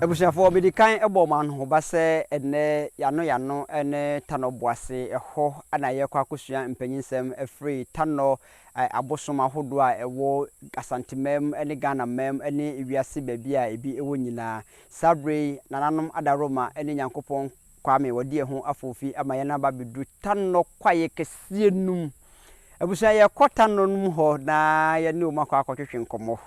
Abusuafoɔ, medi kan bɔ mo anohoba sɛ ɛnnɛ yɛano yɛano ne Tanɔ Boase, ɛhɔ na yɛrekɔ akɔsua mpanyinsɛm afiri Tanɔ abosom ahodoɔ a ɛwɔ Asantemam ne Ghanamam ne wiase baabi a ebi wɔ nyinaa. Saa berɛ yi, nananom adaworoma ne Nyankopɔn Kwame wɔde yɛn ho afoofi ama yɛn aba abɛduru Tanɔ kwaeɛ kɛseɛ no mu. Abusua, yɛrekɔ Tanɔ no mu hɔ na yɛne wɔn akɔ akɔtwetwe nkɔmmɔ.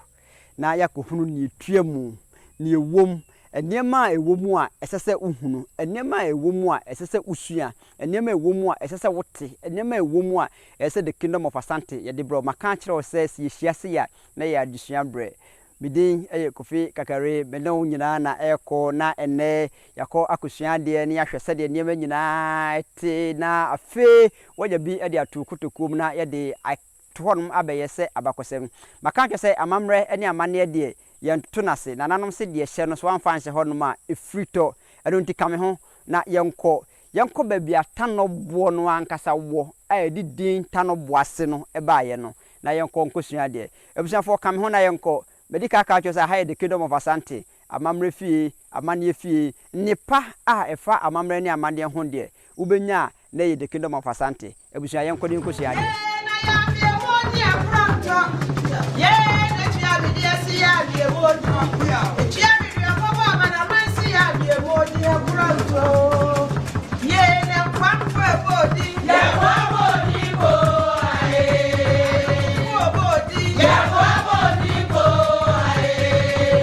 na yɛakɔhunu nea ɛtua mu, nea ɛwɔ mu, nneɛma a ɛwɔ mu a ɛsɛ sɛ wohunu, nneɛma a ɛwɔ mu a ɛsɛ sɛ wosua, nneɛma a ɛwɔ mu a ɛsɛ sɛ wote, nneɛma a ɛwɔ mu a ɛsɛ sɛ The Kingdom of Asante yɛde brɛ wo. Maka akyerɛ wo sɛ, sɛ yɛhyia sei a, na ɛyɛ adesua berɛ. Me din yɛ Kofi Kakari, me ne wo nyinaa na ɛrekɔ, na ɛnnɛ yɛakɔ akɔsua adeɛ na yɛahwɛ sɛdeɛ nneɛma nyinaa te, na afei woanya bi de ato wo kotokuo mu na yɛde to hɔnom abɛyɛ sɛ abakɔsɛm. Maka akyerɛ sɛ amammerɛ ne amanneɛ deɛ, yɛntoto no ase. Nananom se deɛ hyɛ no, sɛ woamfa anhyɛ hɔnom a, ɛfiri tɔ. Ɛno nti ka me ho na yɛnkɔ. Yɛnkɔ baabi a Tanɔ boɔ no ankasa wɔ a ɛde din Tanɔ Boase no baeɛ no, na yɛnkɔ nkɔsua adeɛ. Abusuafoɔ, ka me ho na yɛnkɔ. Madi kan aka akyerɛ wo sɛ aha yɛ The Kingdom of Asante, amammerɛ fie, amanneɛ fie. Nnepa a ɛfa amammerɛ ne amanneɛ ho deɛ, wobɛnya a na ɛyɛ The Kingdom of Asante. Abusua yɛnkɔ na yɛnkɔsua adeɛ. Yee na yɛ ameɛ mu ni ɛkorɔ ntɔ Yee na tua me deɛ si yɛ ameɛ mu ni Etua me deɛ kɔbɔ amanaman si yɛ ameɛ mu ni ɛkorɔ ntɔ Yee na nkwa mpo ɛbɔ odi Yɛ nkwa bɔ odi bo aye Mpo ɛbɔ odi Yɛ nkwa bɔ odi bo aye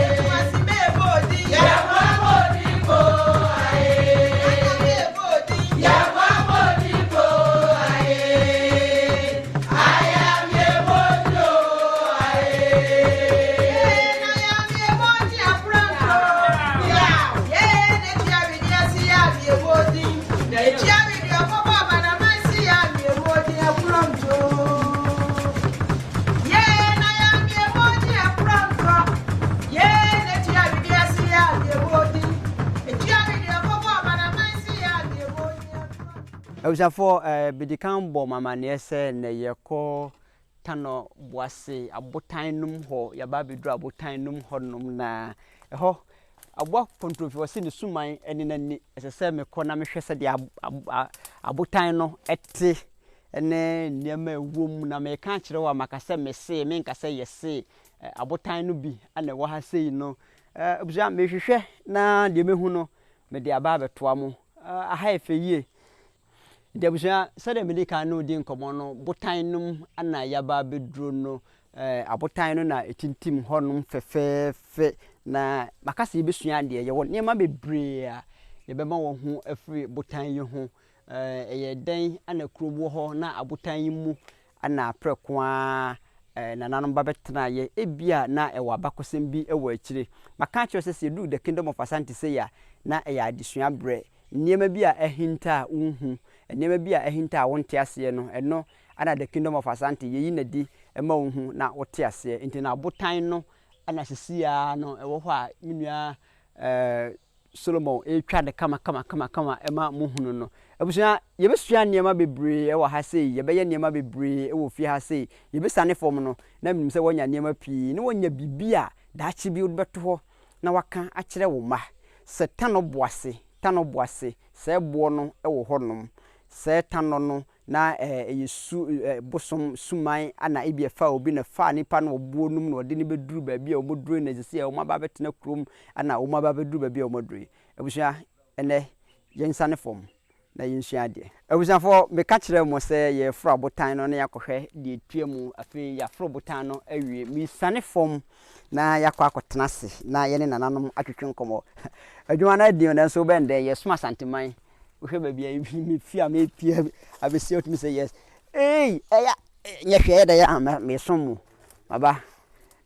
Ekumasi bɛ ɛbɔ odi Yɛ nkwa bɔ odi bo aye Nana bɛ ɛbɔ odi Yɛ nkwa bɔ odi bo aye Ayamye mo di o aye Yee na yamye mo di abranto Yee na tua me deɛ si yamye mo di Etua me deɛ kɔbɔ amanaman si yamye mo di abranto Yee na yamye mo di abranto Yee na tua me deɛ si yamye mo di Etua me deɛ kɔbɔ amanaman si yamye mo di abranto. Abusuafoɔ, eh, medi kan bɔ mo amanneɛ sɛ nnɛ yɛrekɔ Tanɔ Boase abotan nom hɔ. Yɛaba abɛduru abotan nom hɔnom na ɛhɔ aboa kontromfi wɔse ne suman ne n'ani. Ɛsɛ sɛ mekɔ na mehwɛ sɛdeɛ abotan no te ne nneɛma a ɛwɔ mu. Na mereka akyerɛ wo a maka sɛ mese, menka sɛ yɛse. Abotan no bi na ɛwɔ ha sei no. Abusua, mehwehwɛ na deɛ mɛhu no mede aba abɛtoa mo. Aha yɛ fɛ yie. Nti abusua, sɛdeɛ medi kan ne wo di nkɔmmɔ no, botan no mu na yɛaba abɛduro no. Abotan no na ɛtintim hɔnom fɛfɛɛfɛ. Na maka sɛ yɛbɛsua adeɛ. Yɛwɔ nneɛma bebree a yɛbɛma wɔahu afiri botan yi ho. Ɛyɛ dɛn na kuro wɔ hɔ na abotan yi mu na prɛko ara nananom ba bɛtenaeɛ? Ebia na ɛwɔ abakɔsɛm bi wɔ akyire. Maka akyerɛ wo sɛ, sɛ yɛduru The Kingdom of Asante sei a, na ɛyɛ adesua berɛ. Nneɛma bi a ahinta a wonhu, nneɛma bi a ahinta a wonte aseɛ no, ɛno na The Kingdom of Asante yɛyi no adi ma wohu na wote aseɛ. Nti no abotan no na sisi ara no ɛwɔ hɔ a me nua Solomon retwa no kama kama kama kama ma mohunu no. Abusua, yɛbɛsua nneɛma bebree wɔ ha sei, yɛbɛyɛ nneɛma bebree wɔ fie ha sei. Yɛbɛsiane fam no, na menim sɛ woanya nneɛma pii, na woanya biribi a daakye bi wode bɛto hɔ na woaka akyerɛ wo mma sɛ tanɔ bo ase, tanɔ bo ase, sɛɛ boɔ no wɔ hɔnom, sɛɛ tanɔ no na ɛyɛ su, bosom, suman na ebi ɛfaa obi na ɛfaa nipa no wɔ boɔ no mu na ɔde no bɛduru baabi a wɔduru yi na ɛsɛ sɛ wɔn aba abɛtena kurom na wɔn aba abɛduru baabi a wɔaduru yi. Abusua, ɛnnɛ yɛnsiane fam na yɛnsua adeɛ. Abusuafoɔ, meka kyerɛɛ mo sɛ yɛreforo abotan no na yɛakɔhwɛ deɛ ɛtua mu. Afei yɛaforo botan no awie. Meresiane fam na yɛakɔ akɔtena ase na yɛne nananom atwetwe nkɔmmɔ. Adwuma no adi o, nanso wobɛn dɛn? Yɛresom Asanteman. Wohwɛ baabi a mefi a mepia abɛsi a wotumi sɛ yes. Ei, ɛya, nyɛ hwee, ɛyɛ dɛ a meresom mo. Maba.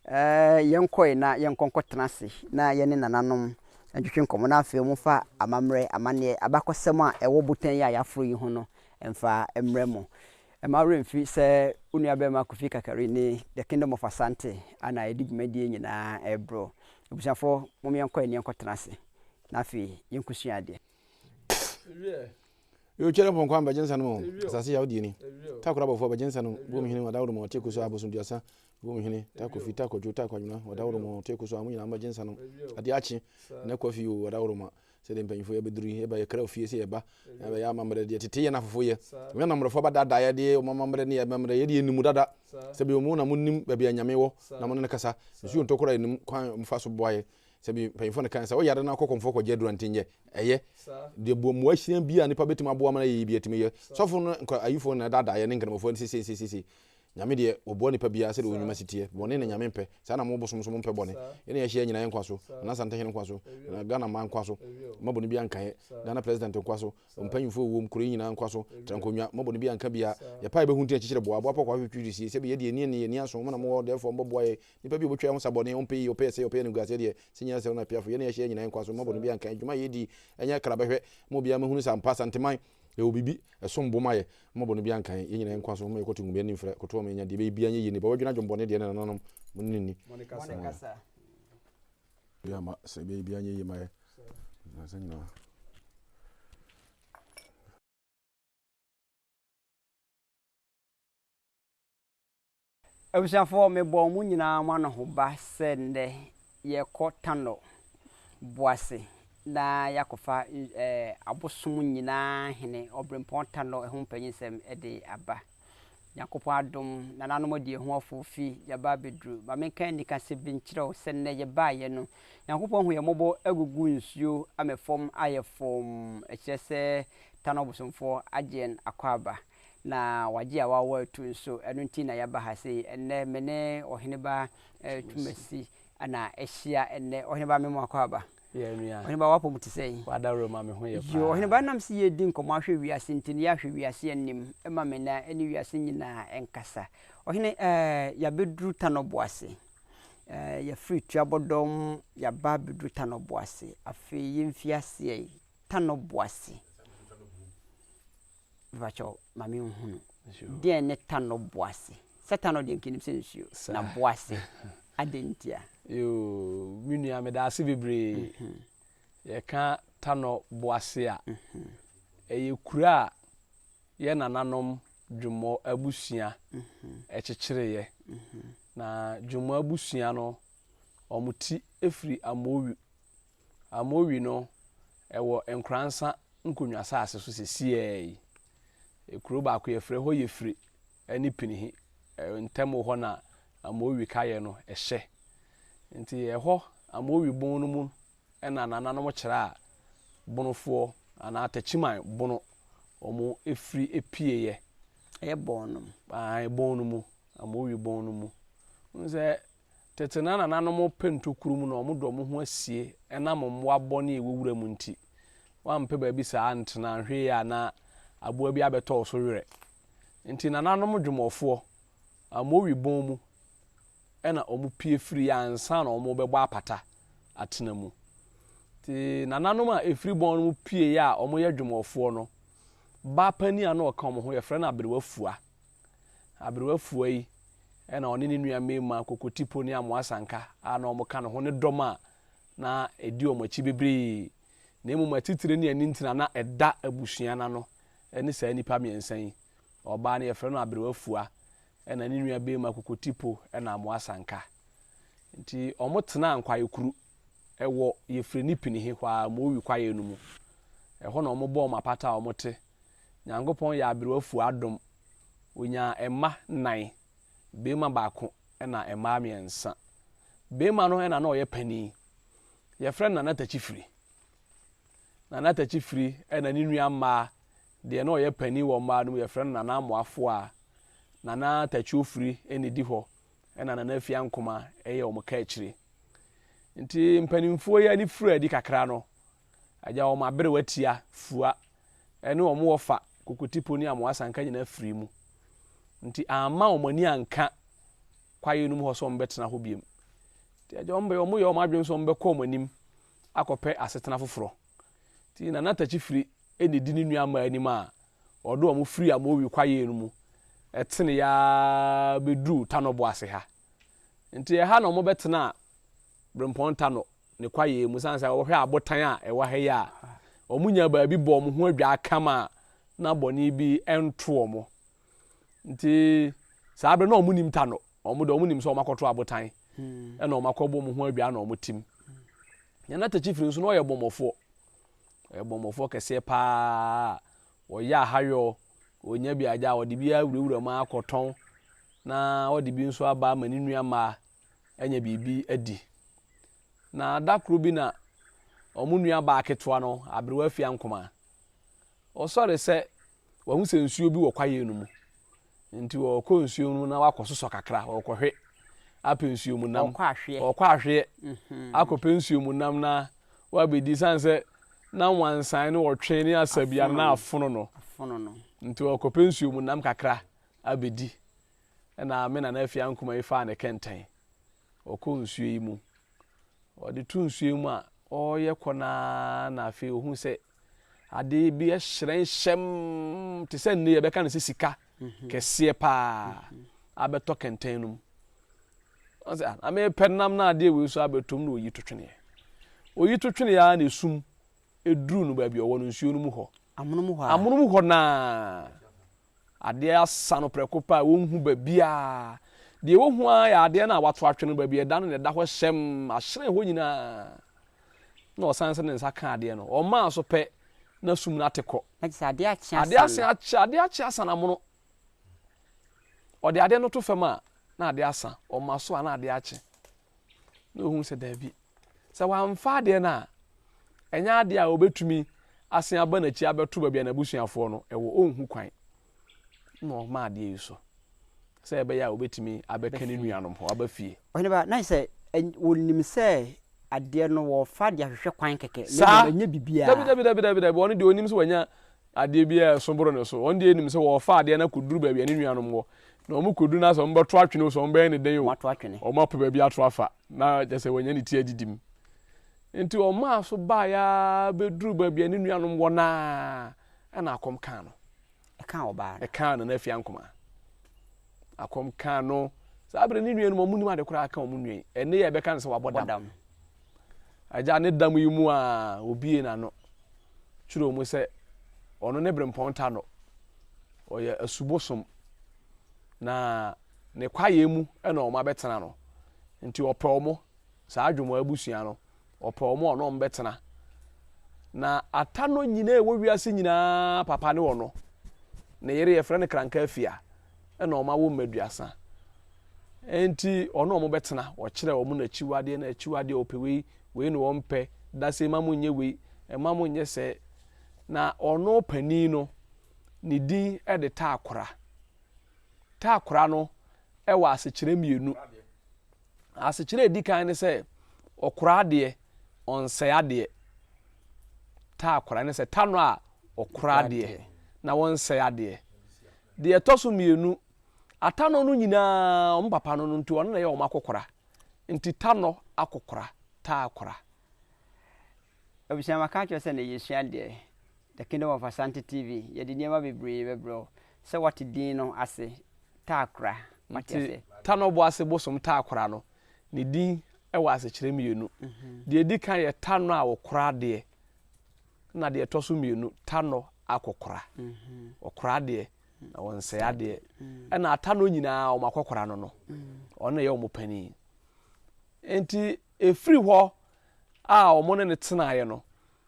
Yɛnkɔe na yɛnkɔ nkɔtena ase na yɛne nananom ntwetwe nkɔmmɔ na afei wɔmfa amammerɛ, amanneɛ, abakɔsɛm a ɛwɔ botan yi a yɛaforo yi ho no mfa mmrɛ mo. Mma wo werɛ mfi sɛ wo nuabarima Kofi Kakari ne The Kingdom of Asante a na yɛde dwumadie nyinaa rebrɛ wo. Abusuafoɔ, mom yɛnkɔe na yɛnkɔtena ase na afei yɛnkɔsua adeɛ. Yo kyerɛ mpɔnkɔ a bɛgye nsa no mu asase yaw die ni takora abɔfoɔ bɛgye nsa no bom hene adaworo mu ɔte kusu abosom duasa. Wom hene, ta Kofi, ta Kwadwo, ta Kwadwena, Ɔdawuroma, ɔte ko so a, mo nyinaa mommɛgye nsa nom. Adeɛ akye, nnɛ Kofi o, Ɔdawuroma, sɛdeɛ mpanyinfoɔ yɛabɛduru yi, yɛba yɛkra ofie sɛ yɛba, na yɛbɛyɛ amammerɛ deɛ tete yɛn afofo yɛ. Nyɛ na mmorɔfo abɛdaadaa yɛ deɛ wɔn amammerɛ ne yɛn amammerɛ, yɛ deɛ yɛnim dada. Sɛbi wɔn na monim baabi a Nyame wɔ na mo ne no kasa. Nsuo ntɔ koraa yɛnim kwan a wɔfa so boa yɛ. Sɛbi mpanyinfoɔ na kan sɛ woyare na wokɔ kɔmfoɔ kɔgye aduro a nti nyɛ ɛyɛ. Deɛ boa mmoa hyia bi a nipa bɛtumi aboa ma no ayɛ yie bi atumi yɛ. Sɔfo no nkɔ ayifoɔ na ɛdaadaa yɛ ne nkramofoɔ ne sesei sesei sesei. Nyame deɛ ɔboa nipa biara sɛdeɛ ɔnwuma si teɛ. Bɔne na Nyame mpɛ. Saa na mo bosom nso mo mpɛ bɔne. Yɛne yɛahyia nyinaa yɛ nkwa so. Nana Asantehene nkwa so. Nana Ghana man nkwa so. Mma bɔne biara nka yɛ. Ghana President nkwa so. Mpanyinfoɔ ɛwɔ mu kuro yi nyinaa nkwa so. Tra nkonnwa. Mma bɔne biara nka biara. Yɛpɛ a yɛbɛhu nti na kyekyere boa. Aboa pɔkɔ ahwɛ twiri sie. Sɛbi yɛdeɛ yɛni ani yɛni aso. Mo na mowɔ therefore mobɛboa yɛ. Nipa bi a ɔbɛtwa yɛn ho sa bɔne ɔmpɛ yie ɔpɛ yɛ sɛe ɔpɛ yɛ animguaseɛ deɛ sɛ nyina sɛ ɔno apiafo. Yɛne yɛahyia nyinaa yɛ nkwa so. Mma bɔne biara nka yɛ. Dwuma a yɛdi ɛnyɛ kra bɛhwɛ. Ma obiara mmɛhunu sɛ ampa Asanteman Yɛwɔ biribi, ɛsom bo ma yɛ, mma bɔne biara nka yɛn, yɛn nyinaa yɛn nkwa so, momma yɛkɔto ngu yɛn mfrɛ, koto ɔma yɛnya deɛ ɛbɛyɛ biara nyɛ yie, nnipa wɔdwene adwemmɔne deɛ ne nananom, mo ne no nni. Mo ne kasa. Biara ma sɛ ɛbɛyɛ biara nyɛ yie ma yɛ, nansa nyinaa. Abusuafoɔ, mebɔɔ mo nyinaa mo anohoba sɛ nnɛ yɛrekɔ Tanɔ Boase na yɛakɔfa abosom nyinaa hene Ɔberempɔn Tanɔ ho mpanyinsɛm de aba. Nyankopɔn adom, nananom adi yɛn ho afoofi, yɛaba abɛduru. Ma menka anikasɛm bi nkyerɛ wo sɛ nnɛ yɛbaeɛ no, Nyankopɔn ahu yɛn mmɔbɔ agugu nsuo ama fam ayɛ fɔmm, ɛkyerɛ sɛ Tanɔ abosomfoɔ agye yɛn akwaaba. Na wagye a wawa atu nso, ɛno nti na yɛaba ha sei. Ɛnnɛ me ne Ɔheneba Twumasi na ahyia ɛnnɛ. Ɔheneba me mu akɔ aba. Yɛ nua. Ɔheneba w'apɔ mu te sɛn? W'adaworo ma me ho yɛ paa. Yoo, Ɔheneba ɛnam sɛ yɛredi nkɔmmɔ ahwɛ wiase nti no yɛahwɛ wiase anim ma me na ɛne wiase nyinaa nkasa. Ɔhene eh, yɛabɛduru Tanɔboase. Eh, yɛafiri Tuabɔdɔm yɛaba abɛduru Tanɔboase. Afei yɛmfi aseɛ yi, Tanɔboase. Mepakyɛw ma me nhunu. Deɛn ne Tanɔ Boase? Sɛ Tanɔ deɛ nka nim sɛ nsuo. Na Boase, adɛn ntia? Yoo, me nua meda ase bebree. Yɛka Tanɔ Boase a, ɛyɛ kuro a yɛ nananom Dwomɔ abusua kyekyereeɛ. Na Dwomɔ abusua no, wɔn ti firi Amowi. Amowi no, ɛwɔ Nkoransa Nkonnwa asase so sesiaa yi. Kuro baako yɛfrɛ hɔ Yefiri ne Pinihi ntam hɔ na Amowi kaeɛ no hyɛ. Nti ɛhɔ Amowi bon no mu na nananom kyerɛ a Bonofoɔ anaa Takyiman Bono wɔn firi pieeɛ. Ɛyɛ bɔn no mu? Aane, bɔn no mu, Amowi bɔn no mu. Wohu sɛ Tete na nananom pɛ ntokuru mu na wɔde wɔn ho asie ɛnam mmoa bɔne a ɛwɔ wura mu nti. Woampɛ baabi saa antena anhwɛ yie a na aboa bi abɛtɔ wo so werɛ. Nti nananom dwomɔfoɔ, Amowi bɔn mu na wɔpue firiiɛ ansa na wɔrebɛbɔ apata atena mu. Nti nananom a ɛfiri bɔn no mu pueeɛ a wɔyɛ dwomɔfoɔ no, ba panin a na ɔka wɔn ho yɛfrɛ no Aberewa Fua. Aberewa Fua yi na ɔne ne nua mmarima Kokotipo ne Amoah Sanka a na wɔka ne ho ne dɔm a na ɛdi wɔn akyi bebree. Na mmom atitire ne anintini a na ɛda abusua no ano ne saa nnipa mmiɛnsa yi. Ɔbaa no yɛfrɛ no Aberewa Fua ɛna ne nua barima Kokotipo na Amoah Sanka. Nti wɔtenaa Nkwaekuru ɛwɔ Yefreni Pinihe hɔ ara, Mowi kwaeɛ no mu. Ɛhɔ na wɔbɔɔ wɔn apata a wɔte. Nyankopɔn yɛɛ aberewa fua adom. Onyaa mma nnan, barima baako na mmaa mmiɛnsa. Barima no na na ɔyɛ panin. Yɛfrɛ no Nana Takyifiri. Nana Takyifiri na ne nua mmaa, deɛ na ɔyɛ panin wɔ mmaa no mu yɛfrɛ no Nana Amoafoa. Nana Takyiofiri na ɛdi hɔ, ɛna Nana Afiankoma yɛ wɔn kaakyire. Nti mpanimfoɔ yi ani firi adi kakra no, Agya wɔn aberewa tia, fua, ne wɔn wɔfa kokotipo ne amoa asanka nyinaa firii mu. Nti amma wɔn ani anka kwaeɛ no mu hɔ sɛ wɔbɛtena hɔ biom. Nti agya wɔn bɛyɛ wɔn yɛ wɔn adwene sɛ wɔbɛkɔ wɔn anim akɔpɛ asetena foforɔ. Nti Nana Takyifiri na ɛdi ne nua mmaa anim a ɔde wɔn firi Amowi kwaeɛ no mu teneeɛ ara bɛduruu Tanɔbo ase ha. Nti ɛha na wɔbɛtenaa Berempɔn Tanɔ ne kwaeɛ mu sane sɛ wɔhwɛ abotan a ɛwɔ ha yi a, wɔnya baabi bɔ wɔn ho adwaa kama a na bɔne bi nto wɔn. Nti saa berɛ na wɔn nim Tanɔ. Wɔn deɛ wɔn nim sɛ wɔn akɔto abotan ɛna wɔn akɔbɔ wɔn ho adwaa na wɔn tim. Nana Takyifiri nso na ɔyɛ bɔmmɔfoɔ. Ɔyɛ bɔmmɔfoɔ kɛseɛ paa. Ɔyɛ ahayɔ, ɔnya bi agya a ɔde bi awurawura mu akɔtɔn na ɔde bi nso aba ama ne nua mmaa anya biribi adi. Na da koro bi na wɔn nua baa ketewa no, Aberewa Afiankoma, ɔsɔre sɛ wahu sɛ nsuo bi wɔ kwaeɛ no mu. Nti ɔkɔ nsuo no mu na wakɔsosɔ kakra, ɔkɔhwe apɛ nsuo mu nam. Ɔkɔ ahweɛ. Ɔkɔ ahweɛ mhm. akɔpɛ nsuo mu nam na wabɛdi sane sɛ na wansan ne ɔtwe ne asabia na afono no. Nti ɔkɔpɛ nsuo mu nam kakra abɛdi. Ɛna me nana afia nkoma yi faa ne kɛntɛn. Ɔkɔ nsuo yi mu. Ɔde to nsuo yi mu a ɔreyɛ kɔ no ara na afei ɔhu sɛ Ade bi hyerɛn hyɛmm te sɛ nnɛ yɛbɛka no sɛ sika mhm. kɛseɛ paa mhm. abɛtɔ kɛntɛn no mu. Ɔsɛ ah, na mepɛ nam na adeɛ wei so abɛtɔ mu na oyi to tweneɛ. Oyi to tweneɛ ara na esum eduru no baabi ɔwɔ no nsuo no mu hɔ. Amonom hɔ Amonom hɔ naa. Adeɛ asa no prɛko pɛ a wɔnhu baabiara. Deɛ wɔhu ara yɛ adeɛ no a wato atwene no baabi a ɛda no na ɛda hɔ hyɛmm, ahyerɛn hɔ nyinaa. Na ɔsan sɛ ne nsa ka adeɛ no, ɔmaa so pɛ na sum no ate kɔ. Na kyerɛ sɛ adeɛ akye asa no. Adeɛ akye, adeɛ akye asa no amono. Ɔde adeɛ no to fam a, na adeɛ asa. Ɔma so a, na adeɛ akye. Na ɔhu sɛ daabi. Sɛ wamfa adeɛ no a, ɛnyɛ adeɛ a ɔbɛtumi asen aba n'akyi abɛto baabi a n'abusuafoɔ no wɔ. Ɔnhu kwan. Na ɔma adeɛ yi so sɛ ɛbɛyɛ a ɔbɛtumi abɛka ne nuanom hɔ, aba fie. Ɔhene ba, na sɛ wɔnim sɛ adeɛ no wɔfa de ahwehwɛ kwan kɛkɛ, na mmom ɛnyɛ biribiara. Dabi, dabi, dabi, dabi, dabi, ɔno deɛ ɔnim sɛ wanya adeɛ bi a ɛso boro ne so. Ɔno deɛ nim sɛ wɔrefa adeɛ no akɔduru baabi a ne nuanom wɔ. Na wɔn kɔduru no asɛ wɔn bɛto atwene o, sɛ wɔn bɛyɛ ne dɛn o, wɔn apɛ baabi ato afa, na kyerɛ sɛ wɔanya ne ti adidi mu. Nti ɔmaa so baeɛ ara bɛduru baabi a ne nuanom wɔ no ara, ɛna akɔm kaa no. Ɛkaa ɔbaa no. Ɛkaa Nana Afia Nkomah. Akɔm kaa no. Saa berɛ ne nuanom wɔn nim ade koraa ka wɔn nua yi. Ɛnne yɛ ɛbɛka no sɛ wabɔ dam. Agya ne dam yi mu a obie n'ano kyerɛ mu sɛ ɔno ne berempɔn ta no. Ɔyɛ asubosom. Na ne kwaeɛ mu na wɔn abɛtena no. Nti ɔpɛ wɔn, saa Adwomoa abusua no, ɔpɛ wɔn a ɔne wɔn bɛtena. Na ata no nyinaa ɛwɔ wiase nyinaa papa ne ɔno. Ne yere yɛfrɛ no Kranka Afia, ɛna wɔn awo mma aduasa. Enti ɔne wɔn bɛtena, ɔkyerɛ wɔn n'akyiwadeɛ na akyiwadeɛ ɔpɛ wei, wei na wɔmpɛ, dasei mma monyɛ wei, mma monyɛ sɛɛ. Na ɔno panin no, ne din de Taakora. Taakora no wɔ asekyerɛ mmienu. Asekyerɛ a ɛdi kan ne sɛ, ɔkora adeɛ, ɔnsɛe adeɛ. Taakora ne sɛ ta no a ɔkora adeɛ na wɔnsɛe adeɛ. Deɛ ɛtɔ so mmienu, atanɔ no nyinaa wɔn papa no no nti ɔno na ɛyɛ wɔn akɔkora. Nti tanɔ akɔkora, taakora. Abusua maka akyerɛ sɛ na yɛsua adeɛ. The Kingdom of Asante TV, yɛde nneɛma bebree bɛbrɛ wo. Sɛ woate din no ase, Taakora, woate Nti aseɛ? Tanɔ Boase bosom Taakora no, ne din wɔ asekyerɛ mmienu. Deɛ ɛdi kan yɛ Tanɔ a ɔkora adeɛ, ɛna deɛ ɛtɔ so mmienu, Tanɔ akɔkora. Ɔkora adeɛ, na ɔnsɛe adeɛ. Ɛna Atanɔ nyinaa wɔn akɔkora no no, ɔno na ɛyɛ wɔn panin. Nti ɛfiri hɔ a wɔne no tenaeɛ no,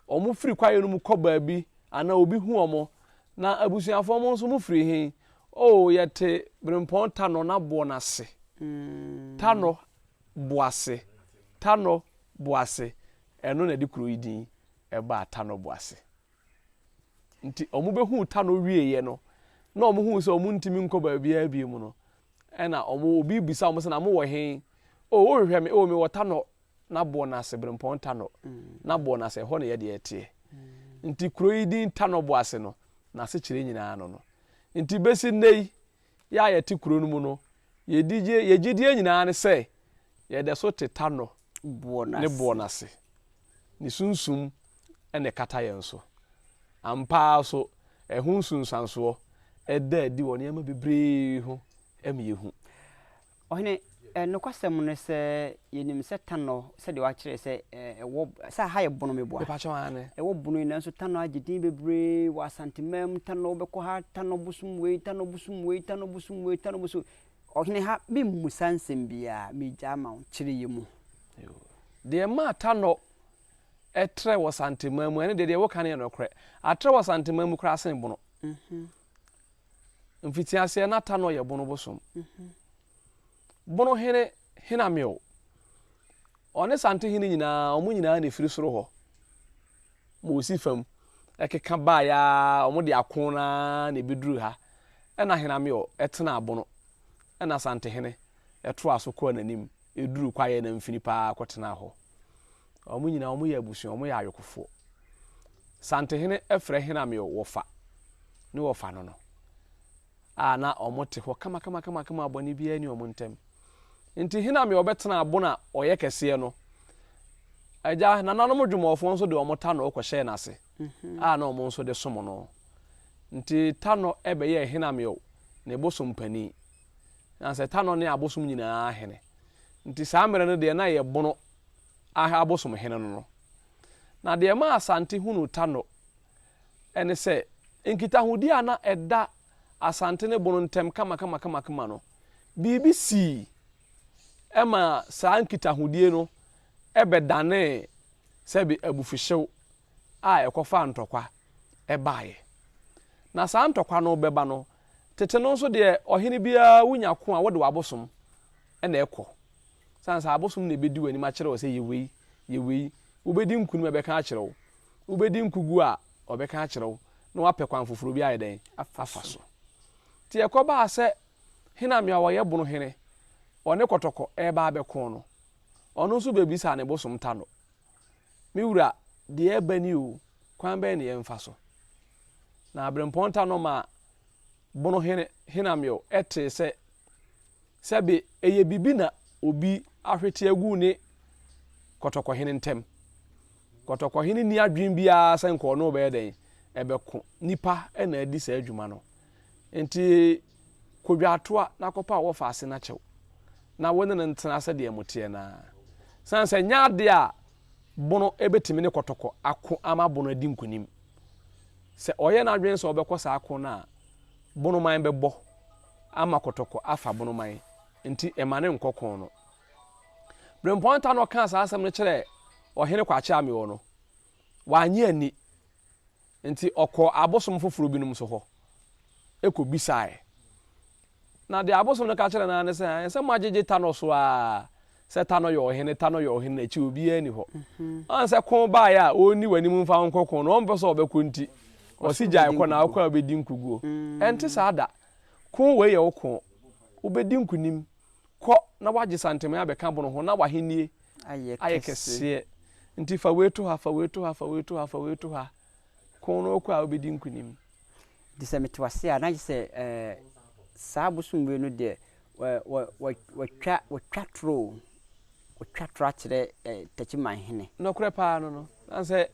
wɔfiri kwaeɛ no mu kɔ baabi anaa obi hu wɔn, na abusuafoɔ mo nso mofiri he? Oh, yɛte Berempɔn Tanɔ n'aboɔ no ase. Tanɔ Boase, Tanɔ Boase, ɛno na ɛde kuro yi din baa Tanɔ Boase. Nti wɔbɛhuu Tanɔ wieeɛ no, na wɔhuu sɛ wɔntumi nkɔ baabiara bio mu no, ɛna wɔn, obi bisa wɔn sɛ, na mowɔ he? Oh, wohwehwɛ me? Oh, mewɔ Tanɔ n'aboɔ no ase, Berempɔn Tanɔ n'aboɔ no ase, ɛhɔ na yɛdeɛ teɛ. Nti kuro yi din Tanɔ Boase no, n'asekyerɛ nyinaa no no. Nti bɛsi nnɛ yi, yɛ a yɛte kuro no mu no, yɛdi yɛ gyidie nyinaa ne sɛ, yɛda so te Tanɔ ne boɔ no ase. Ne sunsum na ɛkata yɛn so. Ampa ara nso, ɛho nsunsuansoɔ da adi wɔ nneɛma bebree ho ma yɛhu. Ɔhene, nokwasɛm ne sɛ yɛnim sɛ Tanɔ, sɛdeɛ woakyerɛ sɛ ɛwɔ, sɛ ha yɛ Bono meboa? Mepakyɛw, aane. Ɛwɔ Bono yi, nanso Tanɔ agye din bebree wɔ Asanteman mu, Tanɔ wobɛkɔ ha, Tanɔ bosom wei, Tanɔ bosom wei, Tanɔ bosom wei, Tanɔ bosom. Ɔhene ha, memmusa nsɛm biara, megya ama wo, kyerɛ yɛ mu. Deɛ ɛmaa Tanɔ trɛɛ wɔ Santeman mu, ɛno deɛ, deɛ woka no yɛ nokorɛ. Atrɛ wɔ Santeman mu koraa sen Bono. Mfitiaseɛ na Tanɔ yɛ Bono bosom. Bono hene Henameo, ɔne Sante hene nyinaa, wɔn nyinaa na ɛfiri soro hɔ ma wɔsi fam ɛkeka baeɛ ara, wɔde ako no ara na ɛbɛduru ha. Ɛna Henameo tenaa Bono, ɛna Sante hene toaa so kɔɔ n'anim ɛduruu kwaeɛ no amfini pa ara kɔtenaa hɔ. Wɔn nyinaa wɔyɛ abusua, wɔyɛ ayokofoɔ. Santehene frɛ Henameo wɔfa ne wɔfa no no a na wɔte hɔ kamakamakamakama a bɔne biara nni wɔn ntam. Nti Henameo bɛtenaa Bona a ɔyɛ kɛseɛ no. Agya, nananom dwomɔfoɔ nso de wɔn tanɔ kɔhyɛɛ n'ase a na wɔn nso de som no. Nti tanɔ bɛyɛɛ Henameo ne bosom panin. Na sɛ Tanɔ ne abosom nyinaa hene. Nti saa mmerɛ no deɛ na ɛyɛ Bono abosom hene no no. Na deɛ ɛmaa Asante hunuu Tanɔ ne sɛ, nkitahodie a na ɛda Asante ne Bono ntam kamakamakamakama no, biribi sii maa saa nkitahodie no bɛdanee sɛbe abufuhyew a ɛkɔfaa ntɔkwa baeɛ. Na saa ntɔkwa no bɛba no, Tete no nso deɛ ɔhene biara wonya ko a wode w'abosom na ɛkɔ. Sane sɛ abosom na ɛbɛdi w'anim akyerɛ wo sɛ yɛ wei, yɛ wei. Wobɛdi nkunim a ɛbɛka akyerɛ wo. Wobɛdi nkuguo a ɔbɛka akyerɛ wo na wapɛ kwan foforɔ bi ayɛ dɛn? Afa so. Nti ɛkɔbaa sɛ Hename a ɔyɛ Bono hene, ɔne Kɔtɔkɔ reba abɛko no, ɔno nso bɛbisaa ne bosom Tano. Me wura, deɛ ɛreba ni o, kwan bɛn na yɛmfa so? Na aberempɔn ta no maa Bono hene Henamel tee sɛ, sɛbe ɛyɛ biribi na obi ahwete agu ne Kɔtɔkɔhene ntam. Kɔtɔkɔhene nni adwene biara sɛ nka ɔne ɔbɛyɛ dɛn? Ɛbɛko. Nnipa na adi saa adwuma no. Enti kɔ dwaatoa na kɔpa wo wɔfa ase no akyɛw, na wo ne no ntena sɛdeɛ moteɛ no ara. Sane sɛ ɛnyɛ adeɛ a Bono bɛtumi ne Kɔtɔkɔ ako ama Bono adi nkonim. Sɛ ɔyɛ n'adwene sɛ ɔbɛkɔ saa ko no a, Bonoman bɛbɔ ama Kɔtɔkɔ afa Bonoman, enti mma no nkɔ ko no. Berempɔn Tanɔ kaa saa asɛm no kyerɛɛ Ɔhene Kwakye Ameɔ no, wannye anni. Enti ɔkɔɔ abosom foforɔ binom nso hɔ kɔbisaeɛ. Na deɛ abosom no ka kyerɛɛ no ara ne sɛ, Ɛɛ, sɛ moagyegye Tanɔ so ara sɛ Tanɔ yɛ ɔhene, Tanɔ yɛ ɔhene, n'akyi obiara nni hɔ. Ɔn sɛ ko baeɛ a ɔnni w'anim mfa wo nkɔ ko no, ɔmpɛ sɛ ɔbɛkɔ nti, ɔse gyae kɔ na wokɔ a wobɛdi nkoguo. Ɛnte saa da. Ko wei yɛ wo ko. Wobɛdi nkonim. Kɔ na woagye Santeman abɛka bono ho na w'ahennie ayɛ kɛseɛ. Nti fa wei to ha, fa wei to ha, fa wei to ha, fa wei to ha. Ko no wokɔ a wobɛdi nkonim. Nti sɛ mete w'ase a, na kyerɛ sɛ ɛɛ saa bosom wei no deɛ wɔ wɔ wɔ wɔtwa wɔtwa toro o, wɔtwa toro akyerɛ ɛɛ Takyiman hene. Nɔkorɛ paa no no, na sɛ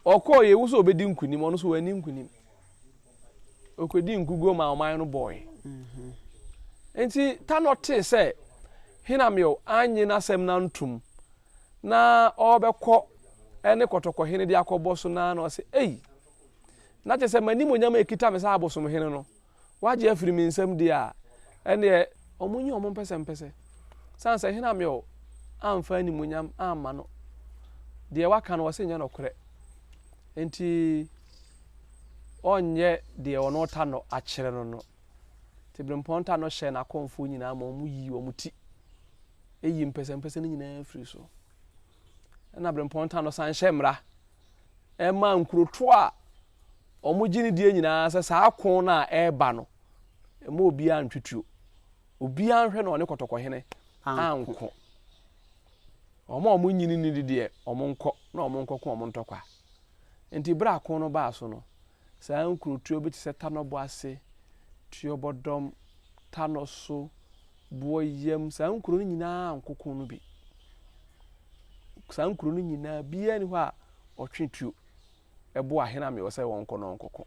Ɔkɔɔ yɛ ewu sɛ ɔbɛdi nkunim, ɔno nso wanni nkunim. Ɔkɔdii nkuguo maa ɔman no bɔɔe. Nti Tanɔ tee sɛ Henamel annye n'asɛm no antom na ɔrebɛkɔ ne kɔtɔkɔhene de akɔbɔ so no ara na ɔse, Ei! Na kyerɛ sɛ m'animuonyam a ɛkita me sɛ abosomhene no, Woagye afiri me nsam deɛ a, ɛnneɛ. Wɔnyi wɔn mpɛsɛmpɛsɛ. Sane sɛ Hanamel amfa animuonyam amma no, deɛ waka no ɔse nyɛ nokorɛ, enti ɔnyɛ deɛ ɔno Tanɔ akyerɛ no no. Nti Berempɔn Tanɔ hyɛɛ n'akɔmfoɔ nyinaa ma wɔyii wɔn ti yii mpɛsɛmpɛsɛ no nyinaa firii so. Ɛna Berempɔn Tanɔ san hyɛɛ mmara maa nkurotoɔ a wɔgye no die nyinaa sɛ saa ko no a ɛreba no, mma obiara ntwe tuo. Obiara nhwɛ na ɔne kɔtɔkɔhene anko. Wɔn a wɔnyini no di deɛ, wɔnkɔ na wɔnkɔko wɔn ntɔkwa. Nti berɛ a ko no baa so no, saa nkurotoɔ bi te sɛ Tanɔboase, Tuobɔdɔm, Tanɔso, Boɔyam, saa nkuro no nyinaa anko ko no bi. Saa nkuro no nyinaa, biara nni hɔ a ɔtwe tuo. boa Henamel sɛ wɔnkɔ na ɔnkɔko.